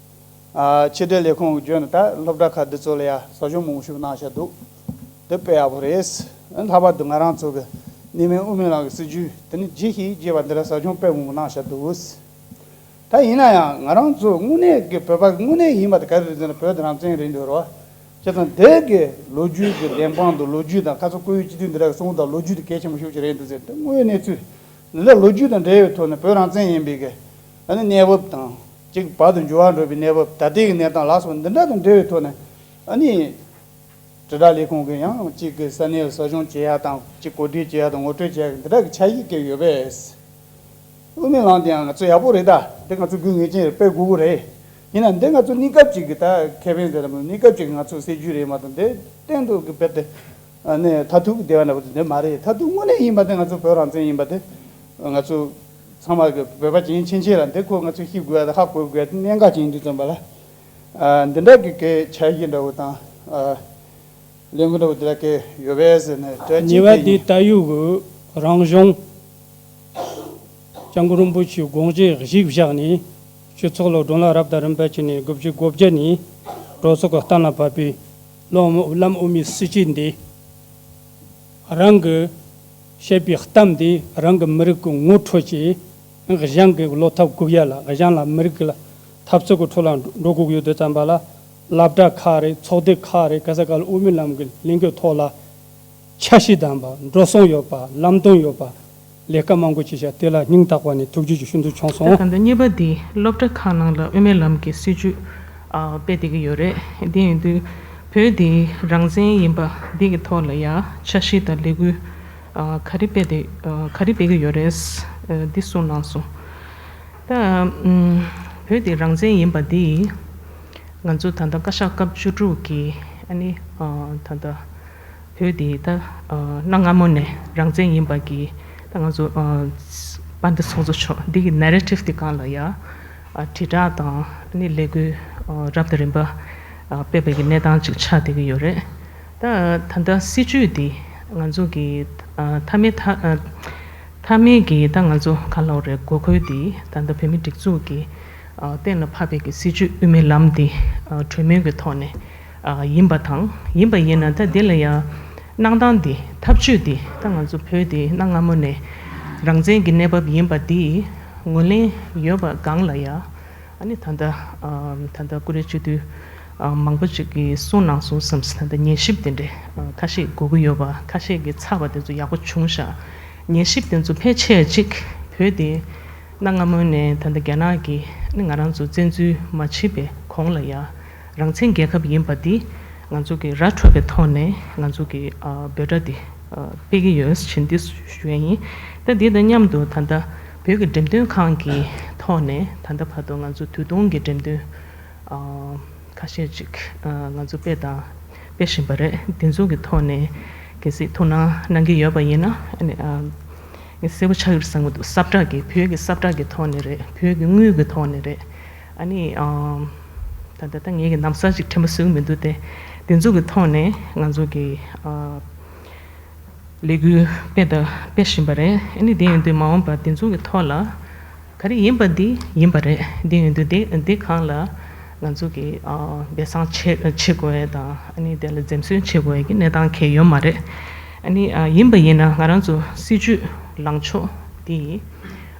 ཨ་ཕྱི་དྲིལ་ལས་ཁུངས་ཀྱི་བརྗོད་ན། ད་སློབ་གྲྭ་ཁག་འདི་ཚོ་ལ་ཡང་ཟབ་སྦྱོང་མང་པོ་ཞིག་གནང་བཞག་འདུག་འདི་དཔེ་ཡག་པོ་རེད། ལྷག་པར་དུ་ང་རང་ཚོ་གི་གནས་མལ་དབུ་མའི་ལམ་གྱི་སྲིད་བྱུས་དེ་ནི་ལྗིད་ཞིང་རྒྱས་པ་འདི་ལ་ཟབ་སྦྱོང་དཔེ་མང་པོ་གནང་བཞག་འདུག་ད་ཡིན་ན་ཡང་ང་རང་ཚོ་དངོས་གནས་ཀྱི་བོད་པ་དངོས་གནས་ཡིན་པ་དེ་ག་རེ་རེད་ཟེར་ན། བོད་དེ་རང་བཙན་རེད་འདུག་རོ། བྱས་ཙང་དེ་གི་ལོ་རྒྱུས་ཀྱི་བདེན་དཔང་དང་། ལོ་རྒྱུས་དང་། ཁ་སང་སྐུ་ཡོད་སྤྱི་འཐུས་འདི་འདྲ་གསུང་དང་། ལོ་རྒྱུས་དེ་གལ་ཆེན་པོ་ཤོས་ཅིག་རེད་འདུག་ཟེར། དེ་དངོས་ཡོད་གནས་ཚུལ་འདི་འདྲ་ལོ་རྒྱུས་དང་འབྲེལ་བའི་ཐོག་ནས། བོད་རང་བཙན་ཡིན་པའི་གི་ཨ་ནི་གནས་བབ་དང་། གཅིག་བར་དུ་འགྱུར་བ་འགྲོ་བའི་གནས་བབ། ད་ལྟའི་གི་གནས་སྟངས་ལ་སོགས་འདི་འདྲ་དང་འབྲེལ་བའི་ཐོག་ནས། ཨ་ནི། དྲིལ་བསྒྲགས་ལས་ཁུངས་ཀྱིས་ཡང་གཅིག་གི་ས་གནས་ལ་ཟབ་སྦྱོང་བྱེད་ཡ་དང་། གཅིག་གོ་སྒྲིག་བྱེད་ཡ་དང་། ངོ་སྤྲོད་བྱེད་ཡ་འདི་འདྲ་གི་འཆར་གཞི་བཀོད་ཡོད་པས། དབུ་མའི་ལམ་དེ་ཡང་ང་ཚོ་ཡག་པོ་རེད། ད་འདི་ང་ཚོ་དགོས་ངེས་ཅན་རེད། སྤེལ་དགོས་ཀྱི་རེད། ཡིན་ན་འདི་ང་ཚོ་གནས་སྐབས་གཅིག་གི་ད་ཁེ་ཕན་ཟེར་རམ། གནས་སྐབས་གཅིག་གི་ང་ཚོ་སྲིད་བྱུས་རེད་མ་གཏོགས། འདི་གཏན་དུ་གི་རྦད་དེ་ཨ་ནི་མཐར་ཐུག་གི་བདེ་བ་འདྲ་པོ་དེ་འདི་མ་རེད། མཐར་ཐུག་དངོས་གནས་ཡིན་པ་དེ་ང་ཚོ་བོད་རང་བཙན་ཡིན་པ་དེ་ང་ཚོ་ཚང་མ་གི་བོད་པ་ཅན་ཕྱིན་ཆད་ལ་འདི་ཁོ་ང་ཚོས་ཤེས་དགོས་ཡ་དང་ཧ་གོ་དགོས་ཡ་དེ་གནད་འགག་ཅིག་ཡིན་དུས་ཙམ་པ་ལ། ཨ་འདི་འདྲ་གི་གི་འཆར་གཞི་འདྲ་པོ་དང་། ཨ་ལས་འགུལ་འདྲ་པོ་འདི་འདྲ་གི་ཡོད་པས་ཟེར་ནས་དྲན་གྱི་གཉིས་པ་དེ། ད་ཡོད་གི་རང་གཞུང་སྐྱབས་མགོན་རིན་པོ་ཆེའི་དགོངས་བཞེད་གཞིར་བཞག་ནས། སྤྱི་ཚོགས་ལ་བགྲོ་གླེང་རབ་དང་རིམ་པ་བྱས་ནས། དགུ་བཅུ་གོ་བརྒྱད་ནས་འགྲོ་སོང་གི་གཏན་ལ་ཕབ་པའི་ལམ་ལམ་དབུ་མའི་སྲིད་བྱུས་འདི། རང་གི་བཤད་པའི་གཏམ་དེ་རང་གི་མི་རིགས་ཀྱི་ངོ་འཕྲོད་ཅིང་། གཞན་གྱི་བློ་ཐབས་འགུག་ཡ་ལ། གཞན་ལ་མི་རིགས་ལ་འཐབ་རྩོད་ཀྱི་ཁྲོད་ལ་འགྲོ་དགོས་ཀྱི་ཡོད་དུས་ཙམ་པ་ལ། སློབ་གྲྭ་ཁག་རེད། ཚོགས་སྡེ་ཁག་རེད། ག་ས་ག་ལ་དབུ་མའི་ལམ་གྱི་ལས་འགུལ་ཐོག་ལ་འཆར་གཞི་ལྡན་པ། འགྲོ་སོང་ཡོད་པ། ལམ་སྟོན་ཡོད་པ། ལས་ཀ་མང་པོ་བྱས་ཤག་དེ་ལ་སྙིང་ཐག་པ་ནས་ཐུགས་རྗེ་ཆེ་ཞུ་འདོད་བྱུང་། ད་སོང་། ད་ལྟ་གཉིས་པ་འདི་སློབ་གྲྭ་ཁག་ནང་ལ་དབུ་མའི་ལམ་གྱི་སྲིད་བྱུས་ཨ་སྤེལ་བསྡད་ཀྱི་ཡོད་རེད། དེ་ཡིན་དུས་བོད་འདི་རང་བཙན་ཡིན་པ་འདི་གི་ཐོག་ལ་ཡ་འཆར་གཞི་དང་ལས་འགུལ་ཨ་ག་རེ་སྤེལ་ཏེ་ཨ་ག་རེ་སྤེལ་གྱི་ཡོད་རེད། ཨ་འདི་གསུངས་གནང་སོང་། ད་ཨམ་བོད་འདི་རང་བཙན་ཡིན་པ་འདི་ང་ཚོ་ད་ལྟ་བཀའ་ཤག་སྐབས་བཅུ་དྲུག་གི་ཨ་ནི་ཨ་ད་ལྟ་བོད་འདི་ད་ཨ་གནའ་སྔ་མོ་ནས་རང་བཙན་ཡིན་པ་གི་ད་ང་ཚོ་ཨ་དཔལ་ལྡན་ཚོགས་གཙོ་མཆོག་འདི་གི་ནེ་རེ་ཊིབ་འདི་སྒང་ལ་ཡ་ཨ་དྲིལ་བསྒྲགས་དང་ཨ་ནི་ལས་འགུལ་ཨ་རབ་དང་རིམ་པ་ཨ་སྤེལ་བའི་གི་གནས་སྟངས་ཅིག་ཆགས་བསྡད་ཀྱི་ཡོད་རེད། ད་ད་ལྟ་སྲིད་བྱུས་འདི་ང་ཚོ་གི་ཨ་མཐའ་མའི་མཐའ་ཨ་མཐའ་མའི་གི་ད་ང་ཚོ་ག་ལབ་རེད། དགོས་མཁོ་འདི་ད་ལྟ་བོད་མིའི་སྒྲིག་འཛུགས་ཀྱི་ཨ་གཏན་ལ་ཕབ་པའི་གི་སྲིད་བྱུས་དབུ་མའི་ལམ་འདི་ཨ་གྲོས་མོལ་གྱི་ཐོག་ནས་ཨ་ཡིན་པ་དང་། ཡིན་པ་ཡིན་ན་ད་འདི་ལ་ཡང་གནང་སྟངས་འདི། ཐབས་བྱུས་འདི་ད་ང་ཚོ་བོད་འདི་གནའ་སྔ་མོ་ནས་རང་བཙན་གྱི་གནས་བབ་ཡིན་པ་འདི་ངོས་ལེན་ཡོད་པ་སྒང་ལ་ཡང་ཨ་ནི་ད་ལྟ་ཨ་ད་ལྟ་ཀུ་རེ་སྤྱི་འཐུས་ཨ་མང་པོ་ཅིག་གིས་གསུངས་གནང་སོང་བསམ། ད་ལྟ་ཉན་ཞིབ་དེ་འདྲས་ཨ་ཁ་ཤས་དགོས་ཀྱི་ཡོད་པ། ཁ་ཤས་ཀྱིས་ཚགས་པ་དེ་ཚོ་ཡག་པོ་བྱུང་ཤག་ཉན་ཞིབ་དེ་ཚོ་ཕལ་ཆེར་ཅིག་བོད་དེ་གནའ་སྔ་མོ་ནས་ད་ལྟ་རྒྱ་ནག་གིས་ནི་ང་རང་ཚོ་བཙན་འཛུལ་མ་བྱེད་པའི་གོང་ལ་ཡ་རང་བཙན་རྒྱལ་ཁབ་ཡིན་པ་འདི་ང་ཚོ་གི་ར་འཕྲོད་པའི་ཐོག་ནས་ང་ཚོ་གི་ཨ་འབོད་སྒྲ་འདི་ཨ་སྤེལ་གྱི་ཡོད་ཅེས་འདི་ཞུ་ཡ་ཡིན། ད་འདི་དང་མཉམ་དུ་ད་ལྟ་བོད་ཀྱི་འགྲེམས་སྟོན་ཁང་གི་ཐོག་ནས་ད་ལྟ་བར་དུ་ང་ཚོ་དུས་སྟོན་གྱི་འགྲེམས་སྟོན་ཨ་ཁ་ཤས་ཅིག་ཨ་ང་ཚོ་སྤེལ་དང་སྤེལ་བཞིན་པ་རེད། འདི་ཚོ་གི་ཐོག་ནས་གལ་སྲིད་ཐུགས་སྣང་གནང་གི་ཡོད་པ་ཡིན་ན། ཨ་ནི་ཨ་ངས་གསལ་པོ་ཆགས་ཡོད་བསམ་གྱི་འདུག་སབ་ཊ་གི་བོད་ཀྱི་སབ་ཊ་གི་ཐོག་ནས་རེད། བོད་ཀྱི་དངུལ་གྱི་ཐོག་ནས་རེད། ཨ་ནི་ཨ་ད་ལྟ་ད་ངས་ཀྱི་ལམ་སང་ཅིག་དྲན་པ་གསོས་ཀྱི་མི་འདུག་སྟེ། འདི་ཚོ་གི་ཐོག་ནས་ང་ཚོ་གི་ཨ་ལས་འགུལ་སྤེལ་དང་སྤེལ་བཞིན་པ་རེད། ཨ་ནི་དེ་ཡིན་དུས་མ་འོངས་པ་འདི་ཚོ་གི་ཐོག་ལ་ག་རེ་ཡིན་པ་འདི་ཡིན་པ་རེད། འདི་ཡིན་དུས་འདི་འདི་སྒང་ལ་ང་ཚོ་གི་ཨ་སྦས་གསང་བྱེད་བྱེད་དགོས་ཡས་དང་། ཨ་ནི་དེ་ལ་འཛེམ་ཟོན་བྱེད་དགོས་ཡས་ཀྱི་གནས་སྟངས་གང་ཡང་ཡོད་མ་རེད། ཨ་ནི་ཨ་ཡིན་པ་ཡིན་ན་ང་རང་ཚོ་སྲིད་བྱུས་ལངས་ཕྱོགས་འདི་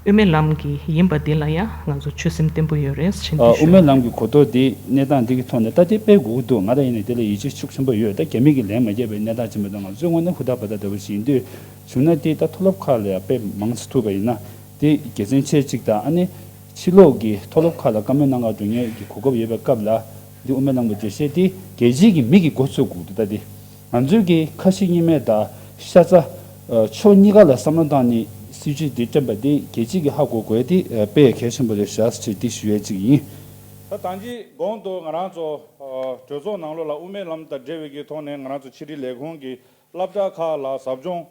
དབུ་མའི་ལམ་གྱི་ཡིན་པ་འདི་ལ་ཡང་ང་ཚོ་ཆོད་སེམས་བརྟན་པོ་ཡོད་རེད་ཅེས་འདི་ཨ་དབུ་ཞུ། མའི་ལམ་གྱི་གོ་རྟོགས་འདི་གནས་སྟངས་འདི་གི་ཐོག་ནས་ད་དེ་སྤེལ་དགོས་ཀྱི་འདུག་ང་ད་ཡིན་ནས་དེ་ལ་ཡིད་ཆེས་ཤུགས་ཆེན་པོ་ཡོད། ད་རྒྱ་མི་གིས་ལན་མ་བརྒྱབ་པའི་གནས་སྟངས་ཅིག་མི་འདུག་ང་ཚོའི་ངོས་ནས་ཧུར་ཐག་འབད་ཐག་འདྲ་པོ་ཞིག་ཡིན་དུས། བྱུང་ན་དེ་ད་མཐོ་སློབ་ཁག་ལ་ཡང་དཔེ་མང་ཙམ་ཐུག་པ་ཡིན་ན་དེ་དགེ་མཚན་ཆེ་གཅིག་དང་། ཨ་ནི་ ཕྱི་ལོགས་ཀྱི་མཐོ་སློབ་ཁག་ལ་བཀའ་མོལ་གནང་གར་འགྲོ་མཁན་གྱི་གོ་སྐབས་ཡོད་པའི་སྐབས་ལ། འདི་དབུ་མའི་ལམ་གྱི་འགྲེལ་བཤད་དེ་རྒྱལ་སྤྱིའི་གི་མིག་གི་མགོ་ཚོས་དགོས་འདུག་ད་དེ་ང་ཚོའི་གི་ཁ་ཞེ་གཉིས་མེད་དང་ཤ་ཚ་ཕྱོགས་གཉིས་ཀ་ལ་བསམ་བློ་བཏང་ནས་སྲིད་བྱུས་འདི་བཏོན་པ་དེ་རྒྱལ་སྤྱིའི་གི་ཧ་གོ་དགོས་དེ་དཔེ་གལ་ཆེན་པོ་རེད་ཤག་ཅེས་འདི་ཞུ་ཡས་ཅིག་ཡིན། ད་དང་ཅིའི་གོང་དུ་ང་རང་ཚོ་གྲོས་ཚོགས་ནང་ལོགས་ལ་དབུ་མའི་ལམ་དང་འབྲེལ་བའི་གི་ཐོག་ནས་ང་རང་ཚོ་ཕྱི་དྲིལ་ལས་ཁུངས་ཀྱི་སློབ་གྲྭ་ཁག་ལ་ཟབ་སྦྱོང་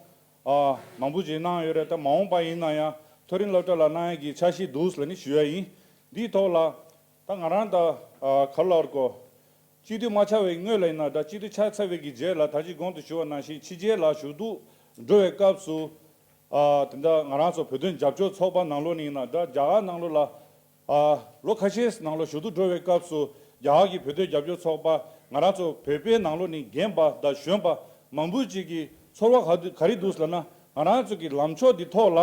ཨ་མང་པོ་ཅིག་གནང་ཡོད་རེད། ད་མ་འོངས་པ་ཡིན་ན་ཡང་མཐོ་རིམ་སློབ་གྲྭ་ལ་གནང་ཡས་ཀྱི་འཆར་གཞི་འདུག་ཟེར་ནས་ཞུ་ཡ་ཡིན། འདིའི་ཐོག་ལ་ད་ང་རང་ད་ཨ་ག་རེ་ལབ་དགོས། སྤྱི་འཐུས་མ་ཆགས་པའི་སྔོན་ལ་ཡིན་ན་འདྲ། སྤྱི་འཐུས་ཆགས་ཚར་བའི་གི་རྗེས་ལ་ད་ཅི་གོང་དུ་ཞུ་བ་ནང་བཞིན་ཕྱི་རྒྱལ་ལ་ཞུ་གཏུག་འགྲོ་བའི་སྐབས་སུ་ཨ་དེ་འདྲ་ང་རང་ཚོ་བོད་དོན་རྒྱབ་སྐྱོར་ཚོགས་པ་ནང་ལོགས་ནས་ཡིན་ན་འདྲ། རྒྱ་གར་ནང་ལོགས་ལ་ཨ་ལོ་ཁ་ཤས་ནང་ལོགས་ཞུ་གཏུག་འགྲོ་བའི་སྐབས་སུ་རྒྱ་གར་གྱི་བོད་དོན་རྒྱབ་སྐྱོར་ཚོགས་པ་ང་རང་ཚོ་བོད་པའི་ནང་ལོགས་ནས་རྒན་པ་དང་གཞོན་པ་མང་པོ་ཅིག་གི་ཚོར་བ་ག་དུ་ག་རེ་འདུག་ཟེར་ན། ང་རང་ཚོ་གི་ལམ་ཕྱོགས་འདི་ཐོག་ལ་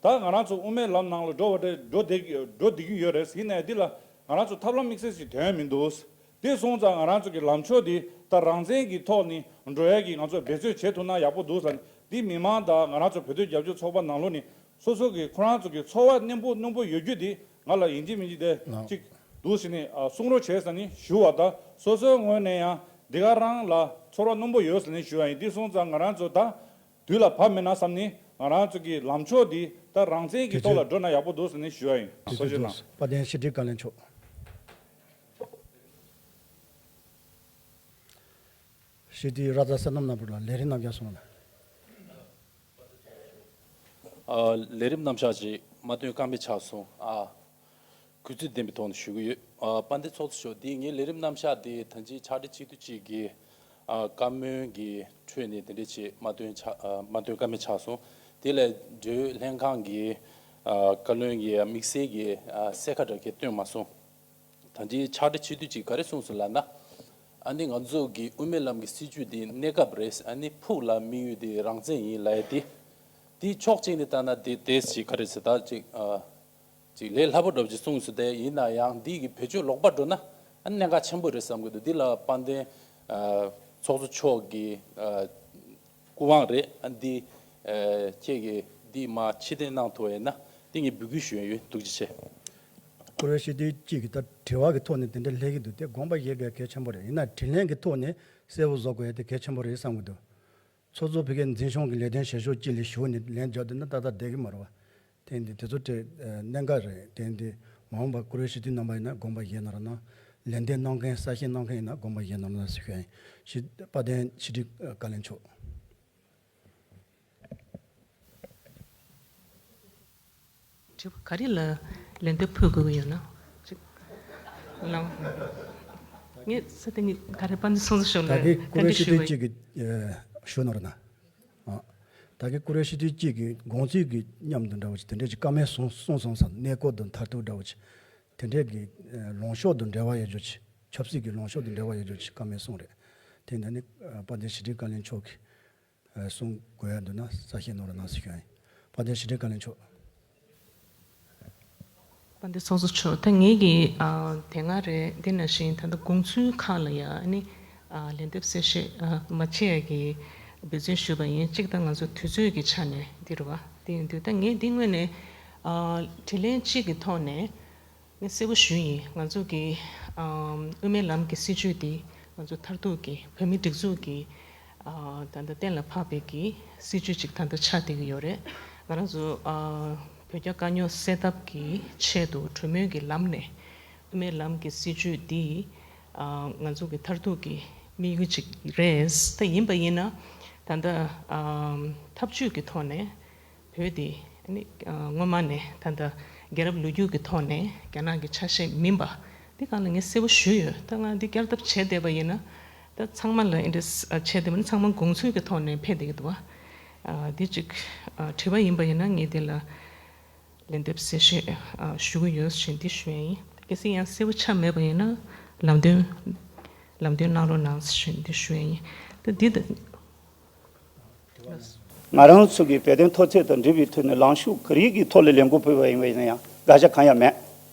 ད་ང་རང་ཚོ་དབུ་མའི་ལམ་ནང་ལ་འགྲོ་བ་དེ་འགྲོ་བདེ་འགྲོ་བདེ་གི་ཡོད་རེད། ཡིན་ནའི་འདི་ལ་ང་རང་ཚོ་ཐབས་ལམ་དམིགས་བསལ་ཞིག་དོན་མི་འདུག་དེ་སོང་ཙང་ང་རང་ཚོ་གི་ལམ་ཕྱོགས་འདི་ད་རང་བཙན་གྱི་ཐོག་ནས་འགྲོ་ཡ་གི་ང་ཚོ་འབད་རྩོལ་བྱེད་ཐུབ་ན་ཡག་པོ་འདུག་ཟེར་ནས། འདི་མི་མང་དང་ང་རང་ཚོ་བོད་དོན་རྒྱབ་སྐྱོར་ཚོགས་པ་ནང་ལོགས་ནས་སོ་སོ་གི་ཁོ་རང་ཚོ་གི་ཚོར་བ་རྣོན་པོ་རྣོན་པོ་ཡོད་རྒྱུ་འདི་ང་ལ་ཡིན་གཅིག་མིན་གཅིག་དེ་ལགས། གཅིག་འདུག་ཟེར་ནས་ཨ་གསུང་རོགས་བྱས་ཟེར་ནས་ཞུ་བ་དང་། སོ་སོའི་ངོས་ནས་ཡང་འདི་ག་རང་ལ་ཚོར་བ་རྣོན་པོ་ཡོད་ཟེར་ནས་ཞུ་བ་ཡིན། འདི་སོང་ཙང་ང་རང་ཚོ་ད་དུས་ལ་བབ་མེད་ན་བསམ་ནས་ང་རང་ཚོ་གི་ལམ་ཕྱོགས་འདི་ད་རང་བཙན་གྱི་ཐོག་ལ་འགྲོ་ན་ཡག་པོ་འདུག་ཟེར་ནས་ཞུ་བ་ཡིན། ཐུགས་རྗེ་ཆེ་གནང་། དཔལ་ལྡན་ཕྱི་དྲིལ་བཀའ་བློན་མཆོག་ཕྱི་དྲིལ་ར་ཛ་བསོད་ནམས་ནོར་བུ་ལགས། ལས་རིམ་རྣམ་གཞག་སོང་ལ། ཨ། ལས་རིམ་རྣམ་གཞག་ཅིག་མ་བཏོན་ཀ་མེད་ཆགས་སོང་། ཨ། གུས་བརྩི་ལྡན་པའི་ཐོག་ནས་ཞུ་གི་ཡོད། ཨ། དཔལ་ལྡན་ཚོགས་གཙོ་མཆོག་འདི་ངའི་ལས་རིམ་རྣམ་གཞག་འདི་ད་ཅི་ཕྱག་སྦྲེལ་སྤྱི་འཐུས་གཅིག་གི་ཨ། བཀའ་མོལ་གྱི་ཁྲོད་ནས་དེ་འདྲས་ཅིག་མ་བཏོན་ཆ་ཨ། མ་བཏོན་ཀ་མེད་ཆགས་སོང་། དེ་ལས་འབྲེལ་ཡོད་ལྷན་ཁང་གི་ཨ། བཀའ་བློན་གྱི་དམིགས་བསལ་གྱི་ཨ། གསལ་ཁ་འདྲ་གས་བཏོན་མ་སོང་། ད་ལྟའི་ཕྱག་སྦྲེལ་སྤྱི་འཐུས་ཀྱིས་ག་རེ་གསུངས་སོང་ལབ་ན། ཨ་ནི་ང་ཚོ་གི་དབུ་མའི་ལམ་གྱི་སྲིད་བྱུས་འདི་གནས་སྐབས་རེད། ཨ་ནི་ཕུགས་ལ་དམིགས་ཡུལ་འདི་རང་བཙན་ཡིན་ལབ་ཡ་དེ། དེ་ཕྱོགས་གཅིག་ནས་ལྟ་ན་དེ་དེ་ཅིག་ག་རེ་ཟེར་ད་ཅིག་ཨ། ཅིག་ལས་སླ་པོ་འདྲ་པོ་ཅིག་གསུངས་སོང་། དེ་ཡིན་ན་ཡང་འདི་གི་བེད་སྤྱོད་ལོག་པ་འགྲོ་ན་ཨ་གནད་འགག་ཆེན་པོ་རེད་བསམ་གི་འདུག་འདི་ལ་དཔལ་ལྡན་ཨ། ཚོགས་གཙོ་མཆོག་གི་ཨ། སྐུ་དབང་རེད། ཨ་འདི་ཨ། ཁྱེད་ཀྱིས་འདི་མ་ཕྱིར་འཐེན་གནང་ཐུབ་པ་ཡིན་ན་འདི་ངས་འབོད་སྐུལ་ཞུ་ཡ་ཡོད། ཐུགས་རྗེ་ཆེ། བཀུར་འོས་སྤྱི་འཐུས་གཅིག་གིས་ད་དྲི་བ་གི་ཐོག་ནས་དེ་འདྲ་སླེབས་ཀྱི་འདུག་དེ་དགོངས་པ་བཞེས་དགོས་གལ་ཆེན་པོ་རེད། ཡིན་ན་དྲིས་ལན་གྱི་ཐོག་ནས་གསལ་པོ་བཟོ་དགོས་ཡ་དེ་གལ་ཆེན་པོ་རེད་བསམ་གྱི་འདུག་སོ་སོ་བོད་སྐད་འཛིན་སྐྱོང་གི་ལས་དོན་བྱེད་ཕྱོགས་གཅིག་ལ་ཞུགས་ནས་ལན་རྒྱག་འདུག་ན་ཏག་ཏག་བསྡད་ཀྱི་མ་རེད་བ། དེ་འདི་དེ་ཚོ་དེ་གནད་འགག་རེད། དེ་འདི་མ་འོངས་པ་བཀུར་འོས་སྤྱི་འཐུས་རྣམ་པ་ཡིན་ན་དགོངས་པ་བཞེས་གནང་རོགས་གནང་། ལན་འདེབས་གནང་མཁན་གསལ་བཤད་གནང་མཁན་ཡིན་ན་དགོངས་པ་བཞེས་གནང་རོགས་གནང་ཟེར་ཞུ་ཡ་ཡིན། ཕྱི་དཔལ་ལྡན་ཕྱི་དྲིལ་བཀའ་བློན་མཆོག་དྲི་བ་ག་རེ་ལ་ལན་འདེབས་ཕུལ་དགོས་ཀྱི་ཡོད་ན། ཅིག་ལམ། ངས་ས་དེ་ནི་ག་རེ་དཔལ་ལྡན་ཚོགས་གཙོ་མཆོག་ལ་ད་གིན་བཀུར་འོས་སྤྱི་འདྲི་ཞུ་འདོད་བ་ཅིག་གི་ཞུ་ནོར་ན། ཨ། ད་གིན་བཀུར་འོས་སྤྱི་འདྲི་ཅིག་གི་དགོངས་ཚུལ་གྱི་མཉམ་དུ་འདྲ་བོ་ཅིག་དེ་འདྲས་ཀྱི་བཀའ་མོལ་གསུངས་གསུངས་སོང་ཙང་གནས་སྐོར་དང་མཐར་ཐུག་འདྲ་བོ་ཅིག་དེ་འདྲས་ཀྱི་ལངས་ཕྱོགས་དང་འབྲེལ་བ་ཡོད་རྒྱུ་ཅིག་ཆབ་སྲིད་ཀྱི་ལངས་ཕྱོགས་དང་འབྲེལ་བ་ཡོད་རྒྱུ་ཅིག་བཀའ་མོལ་གསུངས་རེད། དེ་འདྲ་ནི་དཔལ་ལྡན་ཕྱི་དྲིལ་བཀའ་བློན་མཆོག་གིས། གསུང་དགོས་ཡ་འདུག་ན་ས་ཞིག་ནོར་ནང་ཞིག་ཡོང་ཡིན། དཔལ་ལྡན་ཕྱི་དྲིལ་བཀའ་བློན་མཆོག་དཔལ་ལྡན་ཚོགས་གཙོ་མཆོག་ད་ངེད་ཀྱི་ཨ་དེ་སྔ་རེད། འདི་ནང་བཞིན་ད་ལྟ་དགོངས་ཚུལ་ཁག་ལ་ཡ་ཨ་ནི་ཨ་ལན་འདེབས་གསལ་བཤད་ཨ་མ་བྱེད་ཡ་གི་འབད་བརྩོན་ཞུས་པ་ཡིན། གཅིག་ད་ང་ཚོ་དུས་ཚོད་ཀྱི་ཆ་ནས་འདི་རུ་བ་དེ་ཡིན་དུས་ད་ངས་འདི་སྔོན་ནས་ཨ་དྲིས་ལན་གཅིག་གི་ཐོག་ནས། ངས་གསལ་པོ་ཞུས་ཡིན། ང་ཚོ་གི་ཨམ་དབུ་མའི་ལམ་གྱི་སྲིད་བྱུས་འདི་ང་ཚོ་མཐར་ཐུག་གི་བོད་མིའི་སྒྲིག་འཛུགས་ཀྱི་ཨ་ད་ལྟ་གཏན་ལ་ཕབ་པའི་གི་སྲིད་བྱུས་ཅིག་ད་ལྟ་ཆགས་བསྡད་ཀྱི་ཡོད་རེད། ང་རང་ཚོ་ཨ་བོད་རྒྱ་དཀའ་རྙོག་སེལ་ཐབས་ཀྱི་ཆེད་དུ་གྲོས་མོལ་གྱི་ལམ་ནས་དབུ་མའི་ལམ་གྱི་སྲིད་བྱུས་འདི་ཨ་ང་ཚོ་གི་མཐར་ཐུག་གི་དམིགས་ཡུལ་ཅིག་རེད། ད་ཡིན་པ་ཡིན་ན་ད་ལྟ་ཨམ་ཐབས་ཇུས་ཀྱི་ཐོག་ནས། བོད་དེ་ཨ་ནི་ཨ་སྔོན་མ་ནས་ད་ལྟ་རྒྱལ་རབས་ལོ་རྒྱུས་ཀྱི་ཐོག་ནས་རྒྱ་ནག་གི་ཆ་ཤས་མིན་པ་འདི་སྒང་ལ་ངས་གསལ་པོ་ཞུས་ཡོད། ད་ང་འདི་བསྐྱར་ལྡབ་བྱས་བསྡད་པ་ཡིན་ན་ད་ཚང་མ་ལ་ཨེ་འདྲས་ཨ་བྱས་བསྡད་པ་ནི་ཚང་མ་དགོངས་ཚུལ་གྱི་ཐོག་ནས་ཕེབས་བསྡད་ཀྱི་འདུག་བ། ཨ་འདི་ཅིག་ཨ་དྲི་བ་ཡིན་པ་ཡིན་ན་ངས་འདི་ལ་ལན་འདེབས་གསལ་བཤད་ཨ་ཞུ་གི་ཡོད་ཞེས་འདི་ཞུ་ཡ་ཡིན། གལ་སྲིད་ཡང་གསལ་པོ་ཆགས་མེད་པ་ཡིན་ན་ལམ་སྟོན་ལམ་སྟོན་གནང་རོགས་གནང་ཞེས་འདི་ཞུ་ཡ་ཡིན། ད་འདི་ད། ང་རང་ཚོ་གི་བོད་དོན་འཐབ་རྩོད་དང་འབྲེལ་བའི་ཐོག་ནས་ལངས་ཕྱོགས་ག་རེ་གི་ཐོག་ལ་ལས་འགུལ་སྤེལ་བ་ཡིན་པ་ཡིན་ན་ཡང་དགག་བྱ་གང་ཡང་མེད།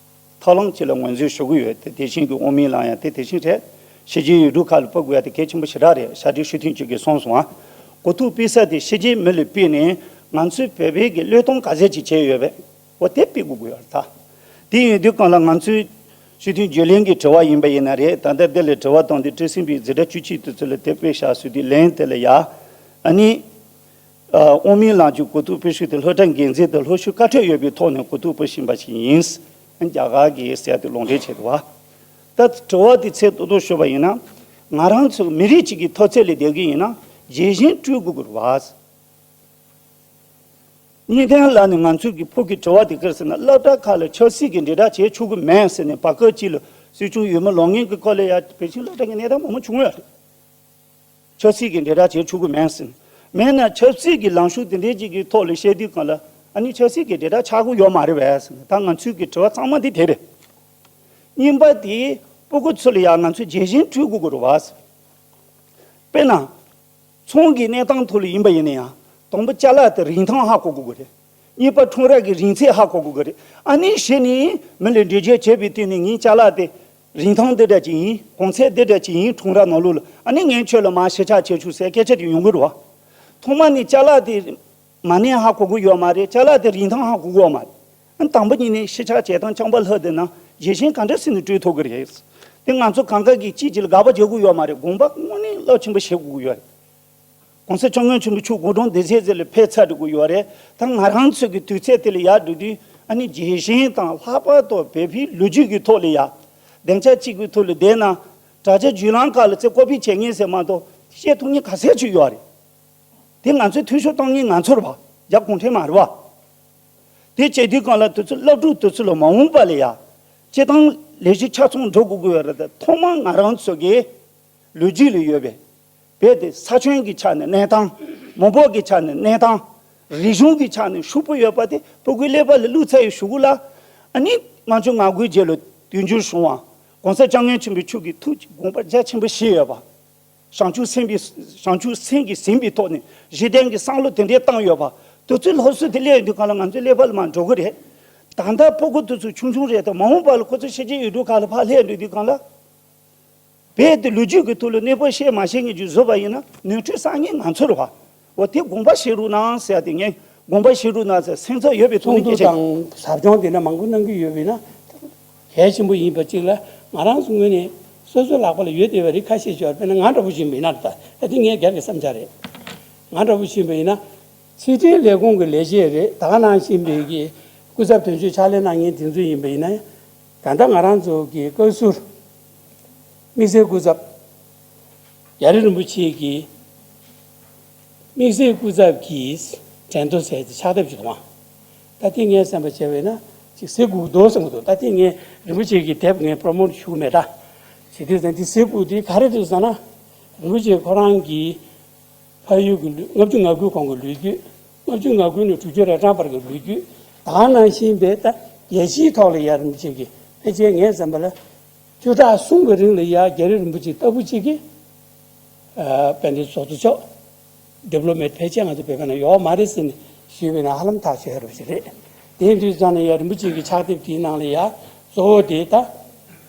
ཐབས་ལམ་གཅིག་ལ་ངོས་འཛིན་ཞུ་གི་ཡོད་དེ། དེ་བཞིན་གྱི་དབུ་མའི་ལམ་ཡང་དེ་དེ་བཞིན་རེད། ཕྱི་རྒྱལ་ཡུལ་གྲུ་ཁག་ལ་སྤེལ་དགོས་ཡ་དེ་གལ་ཆེན་པོ་ཞེ་དྲག་རེད། ཕྱག་སྦྲེལ་ཞུ་མཁན་གཅིག་གིས་གསུངས་སོང་ཨ། གོ་རྟོགས་སྤེལ་ས་དེ་ཕྱི་རྒྱལ་མི་ལ་སྤེལ་ནས་ང་ཚོའི་བོད་པའི་གི་བློས་གཏོང་ག་ཚད་ཅིག་བྱས་ཡོད་པས་འོ་དེ་སྤེལ་དགོས་ཀྱི་ཡོད་རེད་ད། དེ་ཡིན་དུས་གང་ལ་ང་ཚོའི་སྤྱི་འཐུས་རྒྱུན་ལས་ཀྱི་དྲི་བ་ཡིན་པ་ཡིན་ན་རེད། ད་ལྟ་འདི་ལ་དྲི་བ་བཏང་དུས་བཀྲ་ཤིས་པའི་འཛིན་གྲྭ་བཅུ་གཅིག་དེ་ཚོ་ལ་དེ་དཔེ་བཞག་སྲོལ་དེ་ལན་དེ་ལ་ཡ། ཨ་ནི། ཨ། དབུ་མའི་ལམ་གྱི་གོ་རྟོགས་སྤེལ་ཤུགས་དེ་སློབ་གྲྭ་འགན་འཛིན་དང་སློབ་ཞུགས་བཀའ་ཁྲོལ་ཡོད་པའི་ཐོག་ནས་གོ་རྟོགས་སྤེལ་བཞིན་པ་ཞིག་ཡིན། རྒྱ་གར་གྱིས་ཟེར་དེ་ལུང་འདྲེན་བྱས་འདུག་བ། ད་དྲི་བ་དེ་ཚིག་ཏོག་ཏོག་ཞུས་པ་ཡིན་ན། ང་རང་ཚོ་མི་རིགས་གཅིག་གི་མཐོ་ཚད་ལ་བསྡད་ཀྱི་ཡིན་ན་རྒྱལ་ཞེན་སྤྲོད་དགོས་ཀྱི་རེད་བ། གཉིས་ལྡན་ལགས་ནས་ང་ཚོའི་གི་ཕུགས་ཀྱི་དྲི་བ་དེ་བཀོད་ཟེར་ན། སློབ་གྲྭ་ཁག་ལ་ཆབ་སྲིད་ཀྱི་འབྲེལ་བསྒྲགས་བྱེད་ཆོག་གི་མེད་ཟེར་ནས་བར་སྐབས་གཅིག་ལ་སྲིད་སྐྱོང་འོས་མི་ལངས་མཁན་གྱི་སྐོར་ལ་ཡ་བོད་ཆེན་སློབ་གྲྭ་གི་གནས་སྟངས་མང་པོ་བྱུང་ཡོད་རེད། ཆབ་སྲིད་ཀྱི་འབྲེལ་བསྒྲགས་བྱེད་ཆོག་གི་མེད་ཟེར་ནས། མེད་ན་ཆབ་སྲིད་ཀྱི་ལངས་ཕྱོགས་དེ་འདྲའི་ཅིག་གི་ཐོག་ལ་བཤད་དུས་གང་ལ་ཨ་ནི་ཆབ་སྲིད་ཀྱི་འབྲེལ་བསྒྲགས་ཆགས་ཀྱི་ཡོད་མ་རེད་པས་ཟེར་ནས། ད་ང་ཚོའི་གི་དྲི་བ་ཚང་མ་འདི་དེ་རེད། གཉིས་པ་དེ་སྤུ་གུ་ཚོ་ལ་ཡང་ང་ཚོས་རྒྱལ་ཞེན་སྤྲོད་དགོས་ཀྱི་རེད་བ། དཔེར་ན། ཚོང་གི་གནས་སྟངས་ཐོག་ལ་ཡིན་པ་ཡིན་ན་ཡང་། དང་པོ་ཅ་ལག་དེ་རིན་ཐང་ཧ་གོ་དགོས་ཀྱི་རེད། གཉིས་པ་ཁྲོམ་ར་གི་རིན་ཚད་ཧ་གོ་དགོས་ཀྱི་རེད། ཨ་ནི་གཞི་ནས་མི་ལ་འགྲེལ་བརྗོད་བྱས་པའི་སྟེང་ནས་ངའི་ཅ་ལག་དེ་རིན་ཐང་འདི་འདྲ་ཅིག་ཡིན། གོང་ཚད་འདི་འདྲ་ཅིག་ཡིན། ཁྲོམ་ར་ནང་ལོགས་ལ། ཨ་ནི་ངས་ཁྱོད་ལ་མར་ཞིབ་ཆ་བྱེད་ཆོག་ཟེར་སྐད་ཆ་དེ་ཡོང་གི་རེད་བ། ཐོག་མ་ནས་ཅ་ལག་དེ་མ་གནས་ཧ་གོ་གི་ཡོད་མ་རེད། ཅ་ལག་དེ་རིན་ཐང་ཧ་གོ་གི་ཡོད་མ་རེད། ཨ་ནི་དང་པོ་ཉིད་ནས་ཤི་ཆག་བྱེད་སྟངས་རྐྱང་པ་ལྷག་བསྡད་ན་རྒྱལ་ཞེན་ག་འདྲ་སེ་ནས་སྤྲོད་ཐུབ་ཀྱི་རེད། དེ་ང་ཚོ་གང་ག་གིས་གཅིག་གཅིག་ལ་དགག་པ་བྱེད་དགོས་ཡོད་མ་རེད། དགོངས་པ་དངོས་གནས་རླབས་ཆེན་པོ་བཞེས་དགོས་ཀྱི་ཡོད་རེད། ༸གོང་ས་༸སྐྱབས་མགོན་ཆེན་པོ་མཆོག་དགུང་གྲངས་བདུན་ཅུ་ཙམ་ལ་ཕེབས་ཚར་འགྲོ་གི་ཡོད་རེད། ད་ང་རང་ཚོ་གི་དུས་ཚོད་དེ་ལ་ཡར་འགྲོ་དུས་ཨ་ནི་རྒྱལ་ཞེན་དང་ལྷག་པར་དུ་བོད་པའི་ལོ་རྒྱུས་ཀྱི་ཐོག་ལ་ཡ། སྡིངས་ཆ་གཅིག་གི་ཐོག་ལ་བསྡད་ན་དྲ་རྒྱ་བརྒྱུད་ལམ་ཁག་ལ་ཚེ་ཀོ་པི་བྱེད་མཁན་ཟེར་མ་གཏོགས་བཤད་ཐུབ་མཁན་ག་ཚད་ཅིག་ཡོད་རེད། དེ་ང་ཚོས་འཐུས་ཤོར་གཏོང་མཁན་ང་ཚོ་རེད་བ། རྒྱ་གུང་ཁྲན་མ་རེད་བ། དེ་བྱེད་དུས་གང་ལ་དུས་ཚོད་སློབ་ཕྲུག་དེ་ཚོ་ལ་མ་འོངས་པ་ལ་ཡ། སྤྱིར་བཏང་ལས་གཞི་ཆ་ཚང་འགྲོ་དགོས་ཀྱི་ཡོད་རེད། ད་ཐོག་མར་ང་རང་ཚོ་གི་ལོ་རྒྱུས་ལ་ཡོད་པའི་བོད་དེ་ས་ཁྱོན་གྱི་ཆ་ནས་གནས་སྟངས། མི་འབོར་གྱི་ཆ་ནས་གནས་སྟངས། རིག་གཞུང་གི་ཆ་ནས་ཕྱུག་པོ་ཡོད་པ་དེ་ཕྲུ་གུའི་ཀླད་པ་ལ་བླུགས་ཚར་བའི་གཞུག་གུ་ལ། ཨ་ནི་ལྔ་བཅུ་ང་དགུའི་རྗེས་ལ་དུས་འགྱུར་བྱུང་བ། ༸གོང་ས་༸སྐྱབས་མགོན་ཆེན་པོ་མཆོག་གིས་ཐུགས་ཀྱི་དགོངས་པ་རྒྱ་ཆེན་པོ་བཞེས་ཡོད་པ། བྱང་ཆུབ་སེམས་པའི། བྱང་ཆུབ་སེམས་ཀྱིས་ཟིན་པའི་ཐོག་ནས་གཞི་རྟེན་གྱི་བསམ་བློ་དེ་འདྲས་བཏང་ཡོད་པ། དུས་ཚོད་སློབ་གསོ་དེ་སླེབས་དུས་གང་ལ་ང་ཚོའི་ཀླད་པ་ལ་མར་འགྲོ་གི་རེད། ད་ལྟ་ཕྲུ་གུ་དེ་ཚོ་ཆུང་ཆུང་རེད། ད་མ་འོངས་པ་ལ་ཁོ་ཚོ་ཕྱི་རྒྱལ་ཡུལ་གྲུ་ཁག་ལ་ཕར་སླེབས་འགྲོ་དུས་གང་ལ། བོད་དེ་ལོ་རྒྱུས་ཀྱི་ཐོག་ལ་གནས་སྤོ་བྱེད་མ་ཤེས་མཁན་ཅིག་བཟོས་པ་ཡིན་ན་ནོར་འཁྲུལ་བསགས་མཁན་ང་ཚོ་རེད་བ། འོ་དེ་དགོངས་པ་བཞེས་རོགས་གནང་ཟེར་ཡ་དེ། ངས་དགོངས་པ་བཞེས་རོགས་གནང་ཟེར་སེམས་འཚབ་ཡོད་པའི་ཐོག་ནས་སྐད་ཆ། གསུང་དོན་དང་ཟབ་སྦྱོང་དེ་འདྲ་མང་པོ་གནང་གི་ཡོད་པ་ཡིན་ན་གལ་ཆེན་པོ་ཡིན་པ་གཅིག་ལ། ང་རང་ཚོ་ངོས་ནས་སོ་སོའི་ལག་པ་ལ་ཡོད་བསྡད་པའི་རིགས་ཁ་ཤས་ཤིག་ཡོད་རེད། དཔེར་ན་ང་འདྲ་པོ་ཞིག་ཡིན་པ་ཡིན་ན། ད་ཨ་དེ་ངའི་སྒེར་གྱི་བསམ་འཆར་རེད། ང་འདྲ་པོ་ཞིག་ཡིན་པ་ཡིན་ན། ཕྱི་དྲིལ་ལས་ཁུངས་ཀྱི་ལས་བྱེད་རེད། ད་ག་ནང་བཞིན་པའི་གི་སྐུ་ཚབ་དོན་གཅོད་ཕྱག་ལས་གནང་མཁན་དེ་ཚོ་ཡིན་པ་ཡིན་ན། ད་ལྟ་ང་རང་ཚོ་གི་བཀའ་ཟུར་དམིགས་བསལ་སྐུ་ཚབ། རྒྱ་རི་རིན་པོ་ཆེ་གི་དམིགས་བསལ་སྐུ་ཚབ་ཀྱི་གྲལ་མཐུད་ཟེར་ཏེ་ཕྱག་དེབ་ཅིག་འདུག་ཨང་། ད་དེ་ངས་བསམ་པ་བྱས་པ་ཡིན་ན་ཅིག་ཟེར་དགོས་འདུག་བསམ་གྱི་འདུག་ད་དེ་ངས་རིན་པོ་ཆེ་གི་དེབ་ངས་པྲོ་མོཊ་ཞུ་གི་མེད་ད། བྱེད་དུས་ཙང་དེ་ཟེར་དགོས་དེ་ག་རེ་རེད་ཟེར་ན། རིན་པོ་ཆེ་ཁོ་རང་གི་ཕ་ཡུལ་གྱི་ལོ། ལྔ་བཅུ་ང་དགུའི་གོང་གི་ལོ་རྒྱུས། ལྔ་བཅུ་ང་དགུ་ནས་དྲུག་ཅུ་རེ་གྲངས་བར་གྱི་ལོ་རྒྱུས། ད་ག་ནང་བཞིན་པའི་ད་རྒྱལ་སྤྱིའི་ཐོག་ལ་ཡ་རིན་པོ་ཆེ་གི་ཕལ་ཆེར་ངས་བསམ་པ་ལ་བཅུ་ཕྲག་གསུམ་གྱི་རིང་ལ་ཡ་རྒྱ་རི་རིན་པོ་ཆེ་ལྟ་བུ་ཅིག་གི་ཨ་དཔལ་ལྡན་ཚོགས་གཙོ་མཆོག་ཌི་པི་ལོ་མེཊ་ཕལ་ཆེར་ང་ཚོ་བོད་པའི་ནང་ཡོད་མ་རེད་ཟེར་ནས་ཞུས་པ་ཡིན་ན་ཧ་ལམ་ཐག་ཆོད་ཡ་རབས་ཤིག་རེད། དེ་ཡིན་དུས་ཙང་ནས་ཡ་རིན་པོ་ཆེ་གི་ཕྱག་དེབ་དེའི་ནང་ལ་ཡ་གཙོ་བོ་དེ་ད།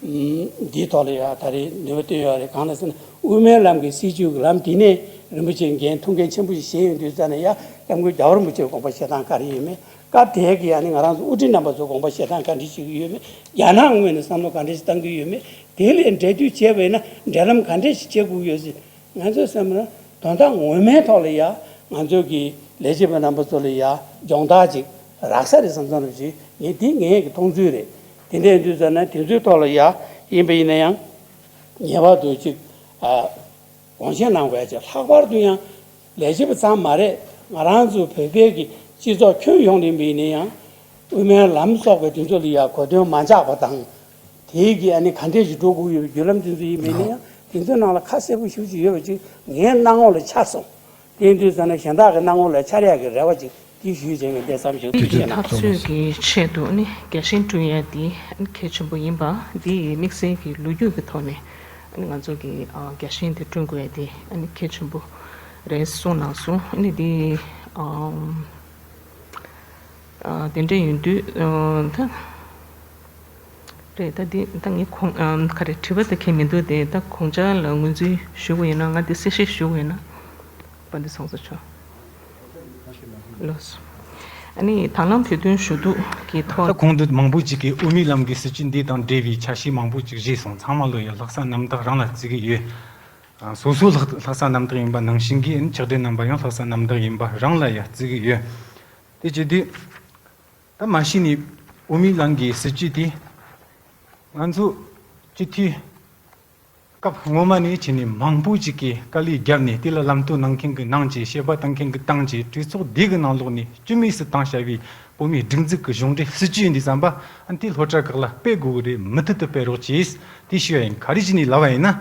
ཨུམ། འདིའི་ཐོག་ལ་ཡ་ད་རེས་ནུས་པ་བཏོན་ཡོད་རེད། གང་ལ་ཟེར་ན་དབུ་མའི་ལམ་གྱི་སྲིད་བྱུས་ཀྱི་ལམ་དེ་ནས་རིན་པོ་ཆེ་འགན་ཐུགས་འགན་ཆེན་པོ་ཞིག་བཞེས་ཡོང་དུས་ཙང་ནས་ཡ་སྐྱབས་མགོན་རྒྱལ་བ་རིན་པོ་ཆེའི་དགོངས་པ་བཞེས་སྟངས་ག་རེ་ཡོད་མེད། སྐབས་དེའི་གི་ཡ་ནི་ང་རང་ཚོ་དབུ་ཁྲིད་རྣམ་པ་ཚོའི་དགོངས་པ་བཞེས་སྟངས་ག་འདྲ་ཞིག་ཡོད་མེད། རྒྱ་ནག་ངོས་ནས་བསམ་བློ་ག་འདྲ་ཞིག་བཏང་གི་ཡོད་མེད། དེ་ལས་འབྲེལ་མཐུད་བྱས་པ་ཡིན་ན་འབྲེལ་ལམ་ག་འདྲ་ཞིག་བྱེད་དགོས་ཡོད་ཟེར། ང་ཚོས་བསམ་ན་དོན་དག་ངོ་མའི་ཐོག་ལ་ཡ་ང་ཚོ་གི་ལས་བྱེད་པ་རྣམ་པ་ཚོ་ལ་ཡ་སྦྱོང་བརྡར་ཅིག་རག་ས་རེད་བསམ་བསམ་རེད་ཅིག་ངས་འདི་ངའི་གི་མཐོང་ཚུལ་རེད། དེ་འདྲ་ཡིན་དུས་ཙང་ན་དེ་ཚོའི་ཐོག་ལ་ཡ་ཡིན་པ་ཡིན་ན་ཡང་ངེས་པར་དུ་ཅིག་ཨ་དགོངས་བཞེས་གནང་དགོས་ཡ་ཅིག་ལྷག་པར་དུ་ཡང་ལས་བྱེད་པ་ཙམ་མ་རེད། ང་རང་ཚོ་བོད་པའི་གི་སྤྱི་ཚོགས་ཁྱོན་ཡོངས་ལ་ཡིན་པ་ཡིན་ན་ཡང་དབུ་མའི་ལམ་སོགས་པའི་དེ་ཚོ་ལ་ཡ་གོ་དོན་མ་འཇགས་པ་དང་། དེའི་གི་ཨ་ནི་ག་འདྲས་ཞིག་འགྲོ་དགོས་ཡོད་པའི་བརྒྱུད་ལམ་དེ་ཚོ་ཡིན་མིན་ནི་ཡང་དེ་ཚོའི་ནང་ལ་ཁ་གསལ་པོ་ཞེ་པོ་ཅིག་ཡོད་པ་ཅིག་ངའི་སྣང་ངོ་ལ་འཆར་སོང་། དེ་ཡིན་དུས་ཙང་ན་གཞན་དག་གི་སྣང་ངོ་ལ་འཆར་ཡག་གི་རེ་བ་ཅིག་དེ་ཞུས་བྱས་ངས་འདི་ཙམ་ཞིག་དུས་ཀྱི་ཐག་གཅོད་ཀྱི་ཆེད་དུ་ནི་རྒྱལ་ཞེན་བསྐྲུན་ཡ་དེ་གལ་ཆེན་པོ་ཡིན་པ། དེ་ཡི་དམིགས་བསལ་གྱི་ལོ་རྒྱུས་ཀྱི་ཐོག་ནས་ང་ཚོ་གི་རྒྱལ་ཞེན་དེ་བསྐྲུན་དགོས་ཡ་དེ་གལ་ཆེན་པོ་རེད་གསུངས་གནང་སོང་། ནི་དེ། ཨ། དེ་འདྲ་ཡིན་དུས་ཨ་ད་རེད། ད་འདི་ད་ངས་གོང་ཨ་ག་རེ་དྲི་བ་ད་གང་མི་འདུག་དེ་ད་གོང་ཆ་ལ་ངོས་འཛིན་ཞུ་དགོས་ཡིན་ན། ང་འདི་གསལ་བཤད་ཞུ་དགོས་ཡིན་ན། དཔལ་ལྡན་ཚོགས་གཙོ་མཆོག་ལགས་སོ། ཨ་ནི་དང་བླངས་བོད་དོན་ཞུ་གཏུག་གི་ཐོག་ད་གོང་དུ་མང་པོ་ཅིག་གིས་དབུ་མའི་ལམ་གྱི་སྲིད་བྱུས་འདི་དང་འབྲེལ་བའི་འཆར་གཞི་མང་པོ་ཅིག་བཞེས་སོང་། ཚང་མ་ལོ་ཡི་ལྷག་བསམ་རྣམ་དག་རང་ལ་བརྩི་གི་ཡོད། ཨ། སོ་སོ་ལྷག་ལྷག་བསམ་རྣམ་དག་ཡིན་པ་ནང་བཞིན་གྱི། ཨ་ནི་ཕྱག་སྦྲེལ་རྣམ་པ་ཡང་ལྷག་བསམ་རྣམ་དག་ཡིན་པ་རང་ལ་ཡང་བརྩི་གི་ཡོད། དེ་བྱེད་དུས་ད་མ་གཞི་ནས་དབུ་མའི་ལམ་གྱི་སྲིད་བྱུས་དེ་ང་ཚོ་སྤྱི་འཐུས་སྐབས་སྔོན་མ་ནས་བྱས་ནས་མང་པོ་ཅིག་གིས་དཀའ་ལས་བརྒྱབ་ནས། དེ་ལ་ལམ་སྟོན་གནང་མཁན་གྱིས་གནང་བྱས། བཤད་པ་བཏང་མཁན་གྱིས་བཏང་བྱས། གྲོས་ཚོགས་འདི་གི་ནང་ལོགས་ནས་སྐྱོན་མེད་སུ་བཏང་བྱ་བའི་བོད་མིའི་སྒྲིག་འཛུགས་ཀྱི་གཞུང་འབྲེལ་སྲིད་བྱུས་ཡིན་དུས་ཙམ་པ། ཨ། དེ་སློབ་གྲྭ་ཁག་ལ་སྤེལ་དགོས་ཀྱི་རེད། མུ་མཐུད་དུ་སྤེལ་རོགས་གྱིས། དེ་ཞུ་ཡ་ཡིན། ག་རེ་བྱས་ནས་ལབ་པ་ཡིན་ན།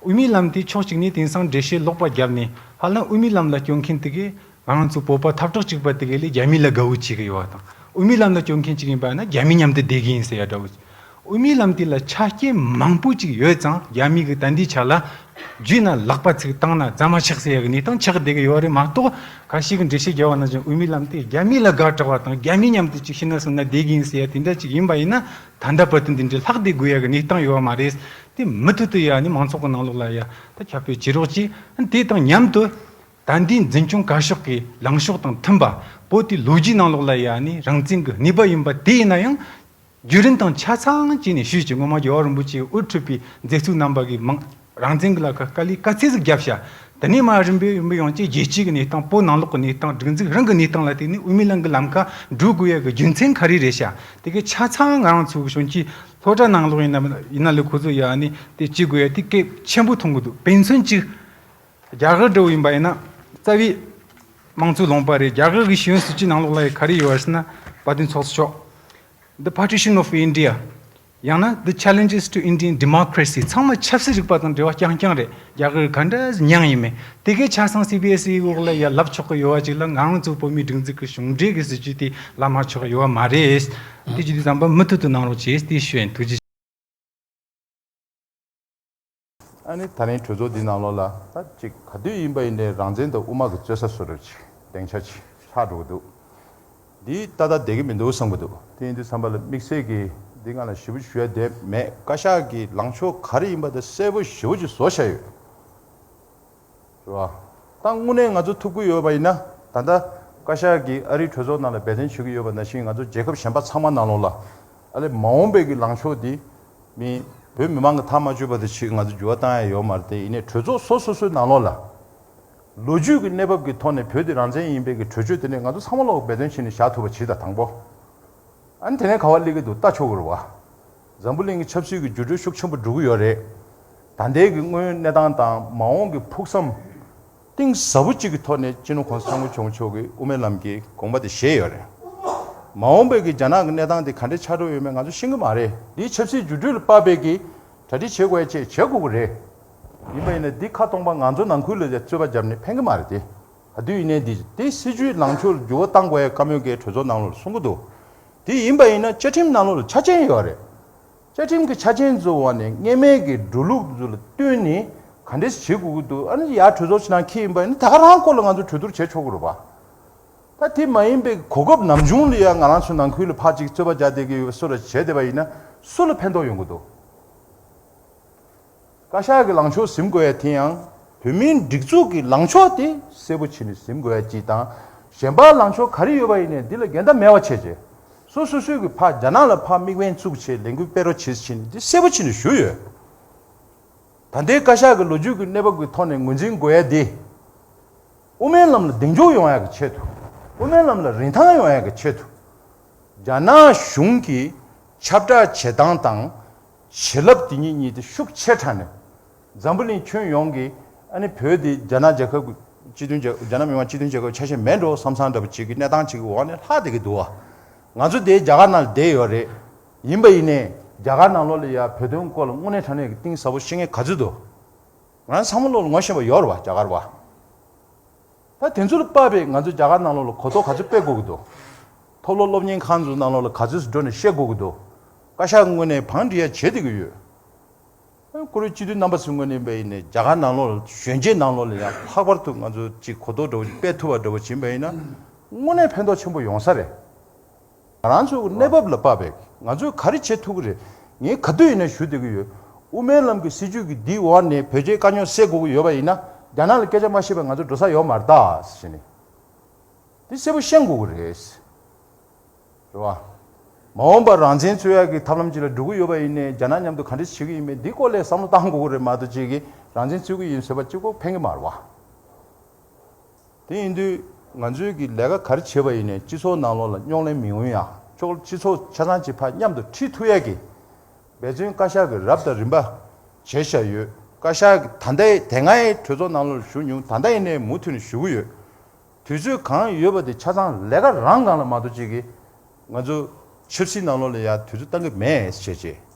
དབུ་མའི་ལམ་དེ་ཕྱོགས་གཅིག་ནས་དེང་སང་འགྲེལ་བཤད་ལོག་པ་བརྒྱབ་ནས། ཧ་ལམ་དབུ་མའི་ལམ་ལ་སྐྱོད་མཁན་དེ་གས་ང་རང་ཚོ་བོད་པ་ཐབ་གྲགས་གཅིག་པ་དེ་གས་ལས་རྒྱ་མི་ལ་དགའ་བོ་བྱེད་ཀྱི་ཡོད་པ་དང་། དབུ་མའི་ལམ་ལ་སྐྱོད་མཁན་གཅིག་ཡིན་པ་ན་རྒྱ་མི་མཉམ་དུ་བསྡད་ཀྱི་ཡིན་ཟེར་ཡ་འདྲ་བོ། དབུ་མའི་ལམ་དེ་ལ་ཆ་རྐྱེན་མང་པོ་ཅིག་ཡོད་ཙང་། རྒྱ་མི་གིས་ད་ལྟའི་ཆ་ལ་བརྒྱུད་ན་ལག་པ་ཚིག་བཏང་ན་རྫ་མ་ཆག་ཟེར་ཡ་གི་གནས་སྟངས་ཆགས་བསྡད་ཀྱི་ཡོད་རེད་མ་གཏོགས། ཁ་ཤས་ཀྱིས་འགྲེལ་བཤད་རྒྱག་པ་ནང་བཞིན་དབུ་མའི་ལམ་དེ་རྒྱ་མི་ལ་དགའ་དྲགས་པ་དང་། རྒྱ་མི་མཉམ་དུ་ཅིག་ཤི་ན་སོང་ན་བསྡད་ཀྱི་ཡིན་ཟེར་ཡ་དེ་འདྲ་ཅིག་ཡིན་པ་ཡིན་ན། ད་ལྟ་བར་དུ་འདི་འདྲའི་ལྷག་བསྡད་དགོས་ཡ་གི་གནས་སྟངས་ཡོད་པ་མ་རེད། དེ་མུ་མཐུད་དུ་ཡ་ནི་མང་ཚོགས་ཀྱི་ནང་ལོགས་ལ་ཡ་ད་ཁྱབ་སྤེལ་བྱེད་རོགས་གྱིས། དེ་དང་མཉམ་དུ་ད་ལྟའི་འཛིན་སྐྱོང་བཀའ་ཤོག་གི་ལངས་ཕྱོགས་དང་མཐུན་པ། བོད་དེ་ལོ་རྒྱུས་ནང་ལོགས་ལ་ཡ་ནི་རང་བཙན་གྱི་གནས་བབ་ཡིན་པ་དེ་ཡིན་ན་ཡང་། བརྒྱུད་རིམ་དང་ཆ་ཚང་བྱས་ནས་ཞུས་ཀྱི། སྔོན་མ་རྒྱལ་བ་རིན་པོ་ཆེའི་དབུ་ཁྲིད་པའི་མཛད་གཙོ་རྣམ་པ་གིས་མང་རང་བཙན་གྱི་ལ་ཁ་དཀའ་ལས་དཀའ་ཚེགས་ཤིག་བརྒྱབ་ཤག་དེ་ནས་མར་རིམ་པས་རིམ་པས་ཡོང་བྱས་རྒྱལ་སྤྱི་གི་གནས་སྟངས། བོད་ནང་ལོགས་ཀྱི་གནས་སྟངས། སྒྲིག་འཛུགས་རང་གི་གནས་སྟངས་ལ་བརྟེན་ནས་དབུ་མའི་ལམ་གྱི་ལམ་ཁ་འགྲོ་དགོས་ཡ་གི་རྒྱུ་མཚན་ག་རེ་རེད་ཤག་དེ་གའི་ཆ་ཚང་ང་རང་ཚོ་གི་གཞོན་སྐྱེས་སློབ་གྲྭ་ནང་ལོགས་ཡིན་ན་ཡིན་ན་ལས་ཁོ་ཚོ་ཡ་ནི་དེ་བྱེད་དགོས་ཡ་དེ་གལ་ཆེན་པོ་མཐོང་གི་འདུག་དཔེ་མཚོན་གཅིག་རྒྱ་གར་འདྲ་བོ་ཡིན་པ་ཡིན་ན། རྩ་བའི་དམངས་གཙོའི་ལུང་པ་རེད། རྒྱ་གར་གྱི་ཤེས་ཡོན་སྲིད་བྱུས་ནང་ལོགས་ལ་ཡ་ག་རེ་ཡོད་པ་ཟེར་ན། དཔལ་ལྡན་ཚོགས་གཙོ་མཆོག The Partition of India། ཡང་ན་The Challenges to Indian Democracy། ཚང་མ་ཆབ་སྲིད་རིག་པ་དང་འབྲེལ་བ་རྐྱང་རྐྱང་རེད། རྒྱ་གར་ག་འདྲ་མྱངས་ཡིན་མིན་དེ་གའི་ཆ་ཚང་སི་བི་ཨེས་ཨི་འོག་ལ་ཡ་ལབ་ཆོག་གི་ཡོད་པ་ཅིག་ལ། ང་རང་ཚོ་བོད་མིའི་སྒྲིག་འཛུགས་ཀྱི་གཞུང་འབྲེལ་གྱི་སྲིད་བྱུས་དེ་ལབ་མ་ཆོག་གི་ཡོད་པ་མ་རེད། དེ་བྱེད་དུས་ཙམ་པ་མུ་མཐུད་དུ་གནང་རོགས་བྱེད། དེ་ཞུ་ཡིན། ཐུགས་རྗེ་ཆེ། ཨ་ནི་ད་རིང་གྲོས་ཚོགས་འདི་ནང་ལོགས་ལ་ད་ཅིག་ག་དུས་ཡིན་པ་ཡིན་ནའི་རང་བཙན་དང་དབུ་མ་གི་རྩོད་ས་བཟོ་འདྲ་ཅིག་སྡིངས་ཆ་ཅིག་ཆགས་འགྲོ་གི་འདུག་འདི་ཏག་ཏག་བསྡད་ཀྱི་མི་འདུག་བསམ་གྱི་འདུག་དེ་ཡིན་དུས་ཙམ་པ་ལ་དམིགས་བསལ་གྱིས་འདི་སྒང་ལ་ཞེ་པོ་ཞུ་ཡ་དེ་མེད། བཀའ་ཤག་གི་ལངས་ཕྱོགས་ག་རེ་ཡིན་པ་དེ་གསལ་པོ་ཞེ་པོ་ཅིག་བཟོ་བཞག་ཡོད། རེད་བ། ད་དངོས་གནས་ང་ཚོ་ཐུབ་ཀྱི་ཡོད་པ་ཡིན་ན། ད་ལྟ་བཀའ་ཤག་གིས་ཨ་རིའི་གྲོས་ཚོགས་ནང་ལ་འབད་བརྩོན་བྱེད་ཀྱི་ཡོད་པ་ནང་བཞིན། ང་ཚོ་རྒྱལ་ཁབ་གཞན་པ་ཚང་མ་ནང་ལོགས་ལ་ཨ་ལས་མ་འོངས་པའི་གི་ལངས་ཕྱོགས་འདི་མི་བོད་མི་མང་གི་ཐག་མ་གཅོད་པ་དེ་ཕྱིར་ང་ཚོ་འགྱུར་བ་བཏང་ཡ་ཡོད་མ་རེད། དེ་ཡིན་ནའི་གྲོས་ཚོགས་སོ་སོ་སོའི་ནང་ལོགས་ལ་ལོ་རྒྱུས་ཀྱི་གནས་བབ་ཀྱི་ཐོག་ནས་བོད་འདི་རང་བཙན་ཡིན་པའི་གི་གྲོས་ཆོད་དེ་ནས་ང་ཚོ་ཚང་མ་ལོག་འབད་བརྩོན་བྱས་ནས་བཞག་ཐུབ་པ་བྱེད་དང་། དང་པོ། ཨ་ནི་དེ་ནས་ག་བ་སླེབས་ཀྱི་འདུག་ལྟ་ཆོག་གི་རེད་བ། འཛམ་བུ་གླིང་གི་ཆབ་སྲིད་ཀྱི་འགྱུར་འགྲོས་ཤུགས་ཆེན་པོ་འགྲོ་གི་ཡོད་རེད། ད་ལྟའི་གི་དངོས་ཡོད་གནས་སྟངས་དང་མ་འོངས་ཀྱི་ཕུགས་བསམ་གཏིང་ཟབ་པོ་གཅིག་གི་ཐོག་ནས་སྤྱི་ནོར་གོང་ས་སྐྱབས་མགོན་ཆེན་པོ་མཆོག་གིས་དབུ་མའི་ལམ་གྱི་དགོངས་པ་དེ་བཞེས་ཡོད་རེད། མ་འོངས་པའི་གི་རྒྱ་ནག་གི་གནས་སྟངས་དེ་ག་འདྲས་ཆགས་འགྲོ་ཡོད་མེད་ང་ཚོ་ཤེས་ཀྱི་མ་རེད། འདིའི་ཆབ་སྲིད་འགྱུར་འགྲོས་ལ་དཔག་པའི་གི་གྲ་སྒྲིག་བྱེད་དགོས་ཡ་བཅས་བྱེད་དགོས་ཀྱི་རེད། ཡིན་པ་ཡིན་ན་འདི་ཁ་སྟོང་པ་ང་ཚོ་ནང་ཁུལ་ལ་རྩོད་པ་བརྒྱབ་ནས་ཕན་གྱི་མ་རེད་དེ། ག་དུས་ཡིན་ནའི་འདི་དེ་སྲིད་བྱུས་ལངས་ཕྱོགས་ལ་འགྱུར་བ་བཏང་དགོས་ཡ་བཀའ་མོལ་གྱི་གྲོས་ཚོགས་ནང་ལོགས་ལ་གསུང་གི་འདུག་དེ་ཡིན་པ་ཡིན་ན་བཅའ་ཁྲིམས་ནང་ལོགས་ལ་ཆ་རྐྱེན་ཡོད་རེད། བཅའ་ཁྲིམས་ཀྱི་ཆ་རྐྱེན་ཚོ་འོག་ནས་སྔོན་མའི་གི་འགྲོ་ལུགས་ཚོ་ལ་བསྟུན་ནས་ག་འདྲས་བྱེད་དགོས་ཀྱི་འདུག་ཨ་ནི་ཡར་གྲོས་ཚོགས་ཕྱི་ནང་འཁྱེར་ཡིན་པ་ཡིན་ན་ད་ག་རང་སྐོར་ལ་ང་ཚོ་གྲོས་བསྡུར་བྱེད་ཆོག་གི་རེད་པ། ད་དེ་མ་ཡིན་པའི་གོ་སྐབས་ནམ་བྱུང་ལ་ཡ་ང་རང་ཚོ་ནང་ཁུལ་ལ་ཕར་ཅིག་རྩོད་པ་རྒྱག་བསྡད་ཀྱི་ཡོད་པ་སུ་ལ་བྱས་བསྡད་པ་ཡིན་ན་སུ་ལ་ཕན་ཐོགས་ཡོང་གི་འདུག་བཀའ་ཤག་གི་ལངས་ཕྱོགས་ཟིན་དགོས་ཡ་དེ་ཡང་བོད་མིའི་སྒྲིག་འཛུགས་ཀྱི་ལངས་ཕྱོགས་དེ་གསལ་པོ་བྱས་ནས་ཟིན་དགོས་ཡ་གཅིག་དང་། གཞན་པ་ལངས་ཕྱོགས་ག་རེ་ཡོད་པ་ཡིན་ནའི་འདི་ལ་འགལ་ཟླ་མེད་པ་བྱས་རྗེས། སོ་སོ་སོའི་གི་ཕར་རྒྱ་ནག་ལ་ཕར་དམིགས་འབེན་བཙུགས་བྱས་ལས་འགུལ་སྤེལ་རོགས་བྱེད་ཕྱིན་འདི་གསལ་པོ་བྱས་ནས་ཞུས་ཡོད། ད་ལྟའི་བཀའ་ཤག་གི་ལོ་རྒྱུས་ཀྱི་གནས་བབ་ཀྱི་ཐོག་ནས་ངོས་འཛིན་དགོས་ཡ་དེ། དབུ་མའི་ལམ་ལ་གདེང་འཇོག་ཡོང་ཡ་གི་ཆེད་དུ། དབུ་མའི་ལམ་ལ་རིན་ཐང་ཡོང་ཡ་གི་ཆེད་དུ། རྒྱ་ནག་གཞུང་གི་ཁྱབ་བསྒྲགས་བྱེད་སྟངས་དང་། བྱེད་ལབ་དེ་གཉིས་གཉིས་དེ་ཤུགས་ཆེ་དྲགས་ནས། འཛམ་བུ་གླིང་ཁྱོན་ཡོངས་ཀྱི་ཨ་ནི་བོད་དེ་རྒྱ་ནག་རྒྱལ་ཁབ་ཀྱི་སྤྱི་མཐུན་རྒྱལ་རྒྱ་ནག་མི་དམངས་སྤྱི་མཐུན་རྒྱལ་ཁབ་ཆ་ཤས་མེད་འགྲོ་བསམ་བསམ་འདྲ་པོ་ཅིག་གི་གནས་སྟངས་ཅིག་གི་འོག་ནས་ལྷག་བསྡད་ཀྱི་འདུག་བ། ང་ཚོ་དེ་རྒྱ་གར་ནང་ལ་བསྡད་ཡོད་རེད། ཡིན་པ་ཡིན་ནའི་རྒྱ་གར་ནང་ལོགས་ལ་ཡ་བོད་དོན་སྐོར་ལ་དངོས་གནས་དྲང་གནས་ཀྱི་གཏིང་ཟབ་པོ་ཤེས་མཁན་ག་ཚོད་འདུག་ང་རང་ཚང་མ་ལོག་ལ་ངོ་ཤེས་པ་ཡོད་རེད་བ། རྒྱ་གར་བ། ད་དེ་ཚོ་ལ་དཔག་པའི་ང་ཚོ་རྒྱ་གར་ནང་ལོགས་ལ་གོ་རྟོགས་ག་ཚོད་སྤེལ་དགོས་ཀྱི་འདུག་མཐོ་སློབ་སློབ་གཉེར་ཁང་ཚོའི་ནང་ལོགས་ལ་ག་ཚོད་འགྲོ་ནས་བཤད་དགོས་ཀྱི་འདུག་བཀའ་ཤག་ངོས་ནས་བང་སྒྲིག་ཡ་བྱེད་བསྡད་ཀྱི་ཡོད། ཨ། བཀུར་འོས་སྤྱི་འཐུས་རྣམ་པ་ཚོའི་ངོས་ནས་ཡིན་པ་ཡིན་ནའི་རྒྱ་གར་ནང་ལོགས་ལ་གཞོན་སྐྱེས་ནང་ལོགས་ལ་ཡང་ལྷག་པར་དུ་ང་ཚོ་ཅིག་གོ་རྟོགས་འདྲ་བོ་ཅིག་སྤེལ་ཐུབ་པ་འདྲ་བོ་ཅིག་ཡིན་པ་ཡིན་ན་དངོས་གནས་ཕན་ཐོགས་ཆེན་པོ་ཡོང་ས་རེད། ང་རང་ཚོའི་གནས་བབ་ལ་དཔག་པའི་ང་ཚོས་ག་རེ་བྱེད་ཐུབ་ཀྱི་རེད། ངས་ག་དུས་ཡིན་ན་ཞུ་བསྡད་ཀྱི་ཡོད། དབུ་མའི་ལམ་གྱི་སྲིད་བྱུས་ཀྱི་འདིའི་འོག་ནས་བོད་རྒྱའི་དཀའ་རྙོག་སེལ་དགོས་ཀྱི་ཡོད་པ་ཡིན་ན་རྒྱ་ནག་ལ་སྐད་ཆ་མ་བཤད་པ་ང་ཚོ་འགྲོ་ས་ཡོད་མ་རེད་ད་ཟེར་ནས། འདི་གསལ་པོ་ཤེས་དགོས་ཀྱི་རེད། རེད་བ། མ་འོངས་པར་རང་བཙན་རྩོད་ཡག་གི་ཐབས་ལམ་ཅིག་ལ་འགྲོ་གི་ཡོད་པ་ཡིན་ནའི་རྒྱ་ནག་མཉམ་དུ་ག་འདྲ་བྱེད་ཀྱི་ཡིན་མིན་འདི་སྐོར་ལ་བསམ་བློ་བཏང་དགོས་ཀྱི་རེད་མ་གཏོགས་ཅིག་གིས་རང་བཙན་རྩོད་ཀྱི་ཡིན་ཟེར་བ་གཅིག་པོ་ཕན་གྱི་མ་རེད་བ། དེ་ཡིན་དུས་ང་ཚོའི་གི་ལས་ཀ་ག་རེ་བྱེད་པ་ཡིན་ནའི་སྤྱི་ཚོགས་ནང་ལོགས་ལ་རྙོག་གླེང་མི་ཡོང་ཡག་ཕྱོགས་སྤྱི་ཚོགས་ཆ་ཚང་གཅིག་ཕར་མཉམ་དུ་ཁྲིད་ཐུབ་ཡག་གི་འབད་བརྩོན་བཀའ་ཤག་གིས་རབ་དང་རིམ་པ་བྱས་བཞག་ཡོད། བཀའ་ཤག་གིས་ད་ལྟའི་དེ་སྔའི་གྲོས་ཚོགས་ནང་ལོགས་ལ་ཞུགས་མྱོང་། ད་ལྟ་ཡིན་ནའི་མུ་མཐུད་ནས་ཞུ་གི་ཡོད། དུས་ཚོད་གང་ཡོད་པ་དེ་ཆ་ཚང་ལས་ཀ་རང་སྒང་ལ་མ་གཏོགས་ཅིག་གིས་ང་ཚོ་ཆབ་སྲིད་ནང་ལོགས་ལ་ཡ་དུས་ཚོད་བཏང་གི་མེད་ཟེར་བྱས།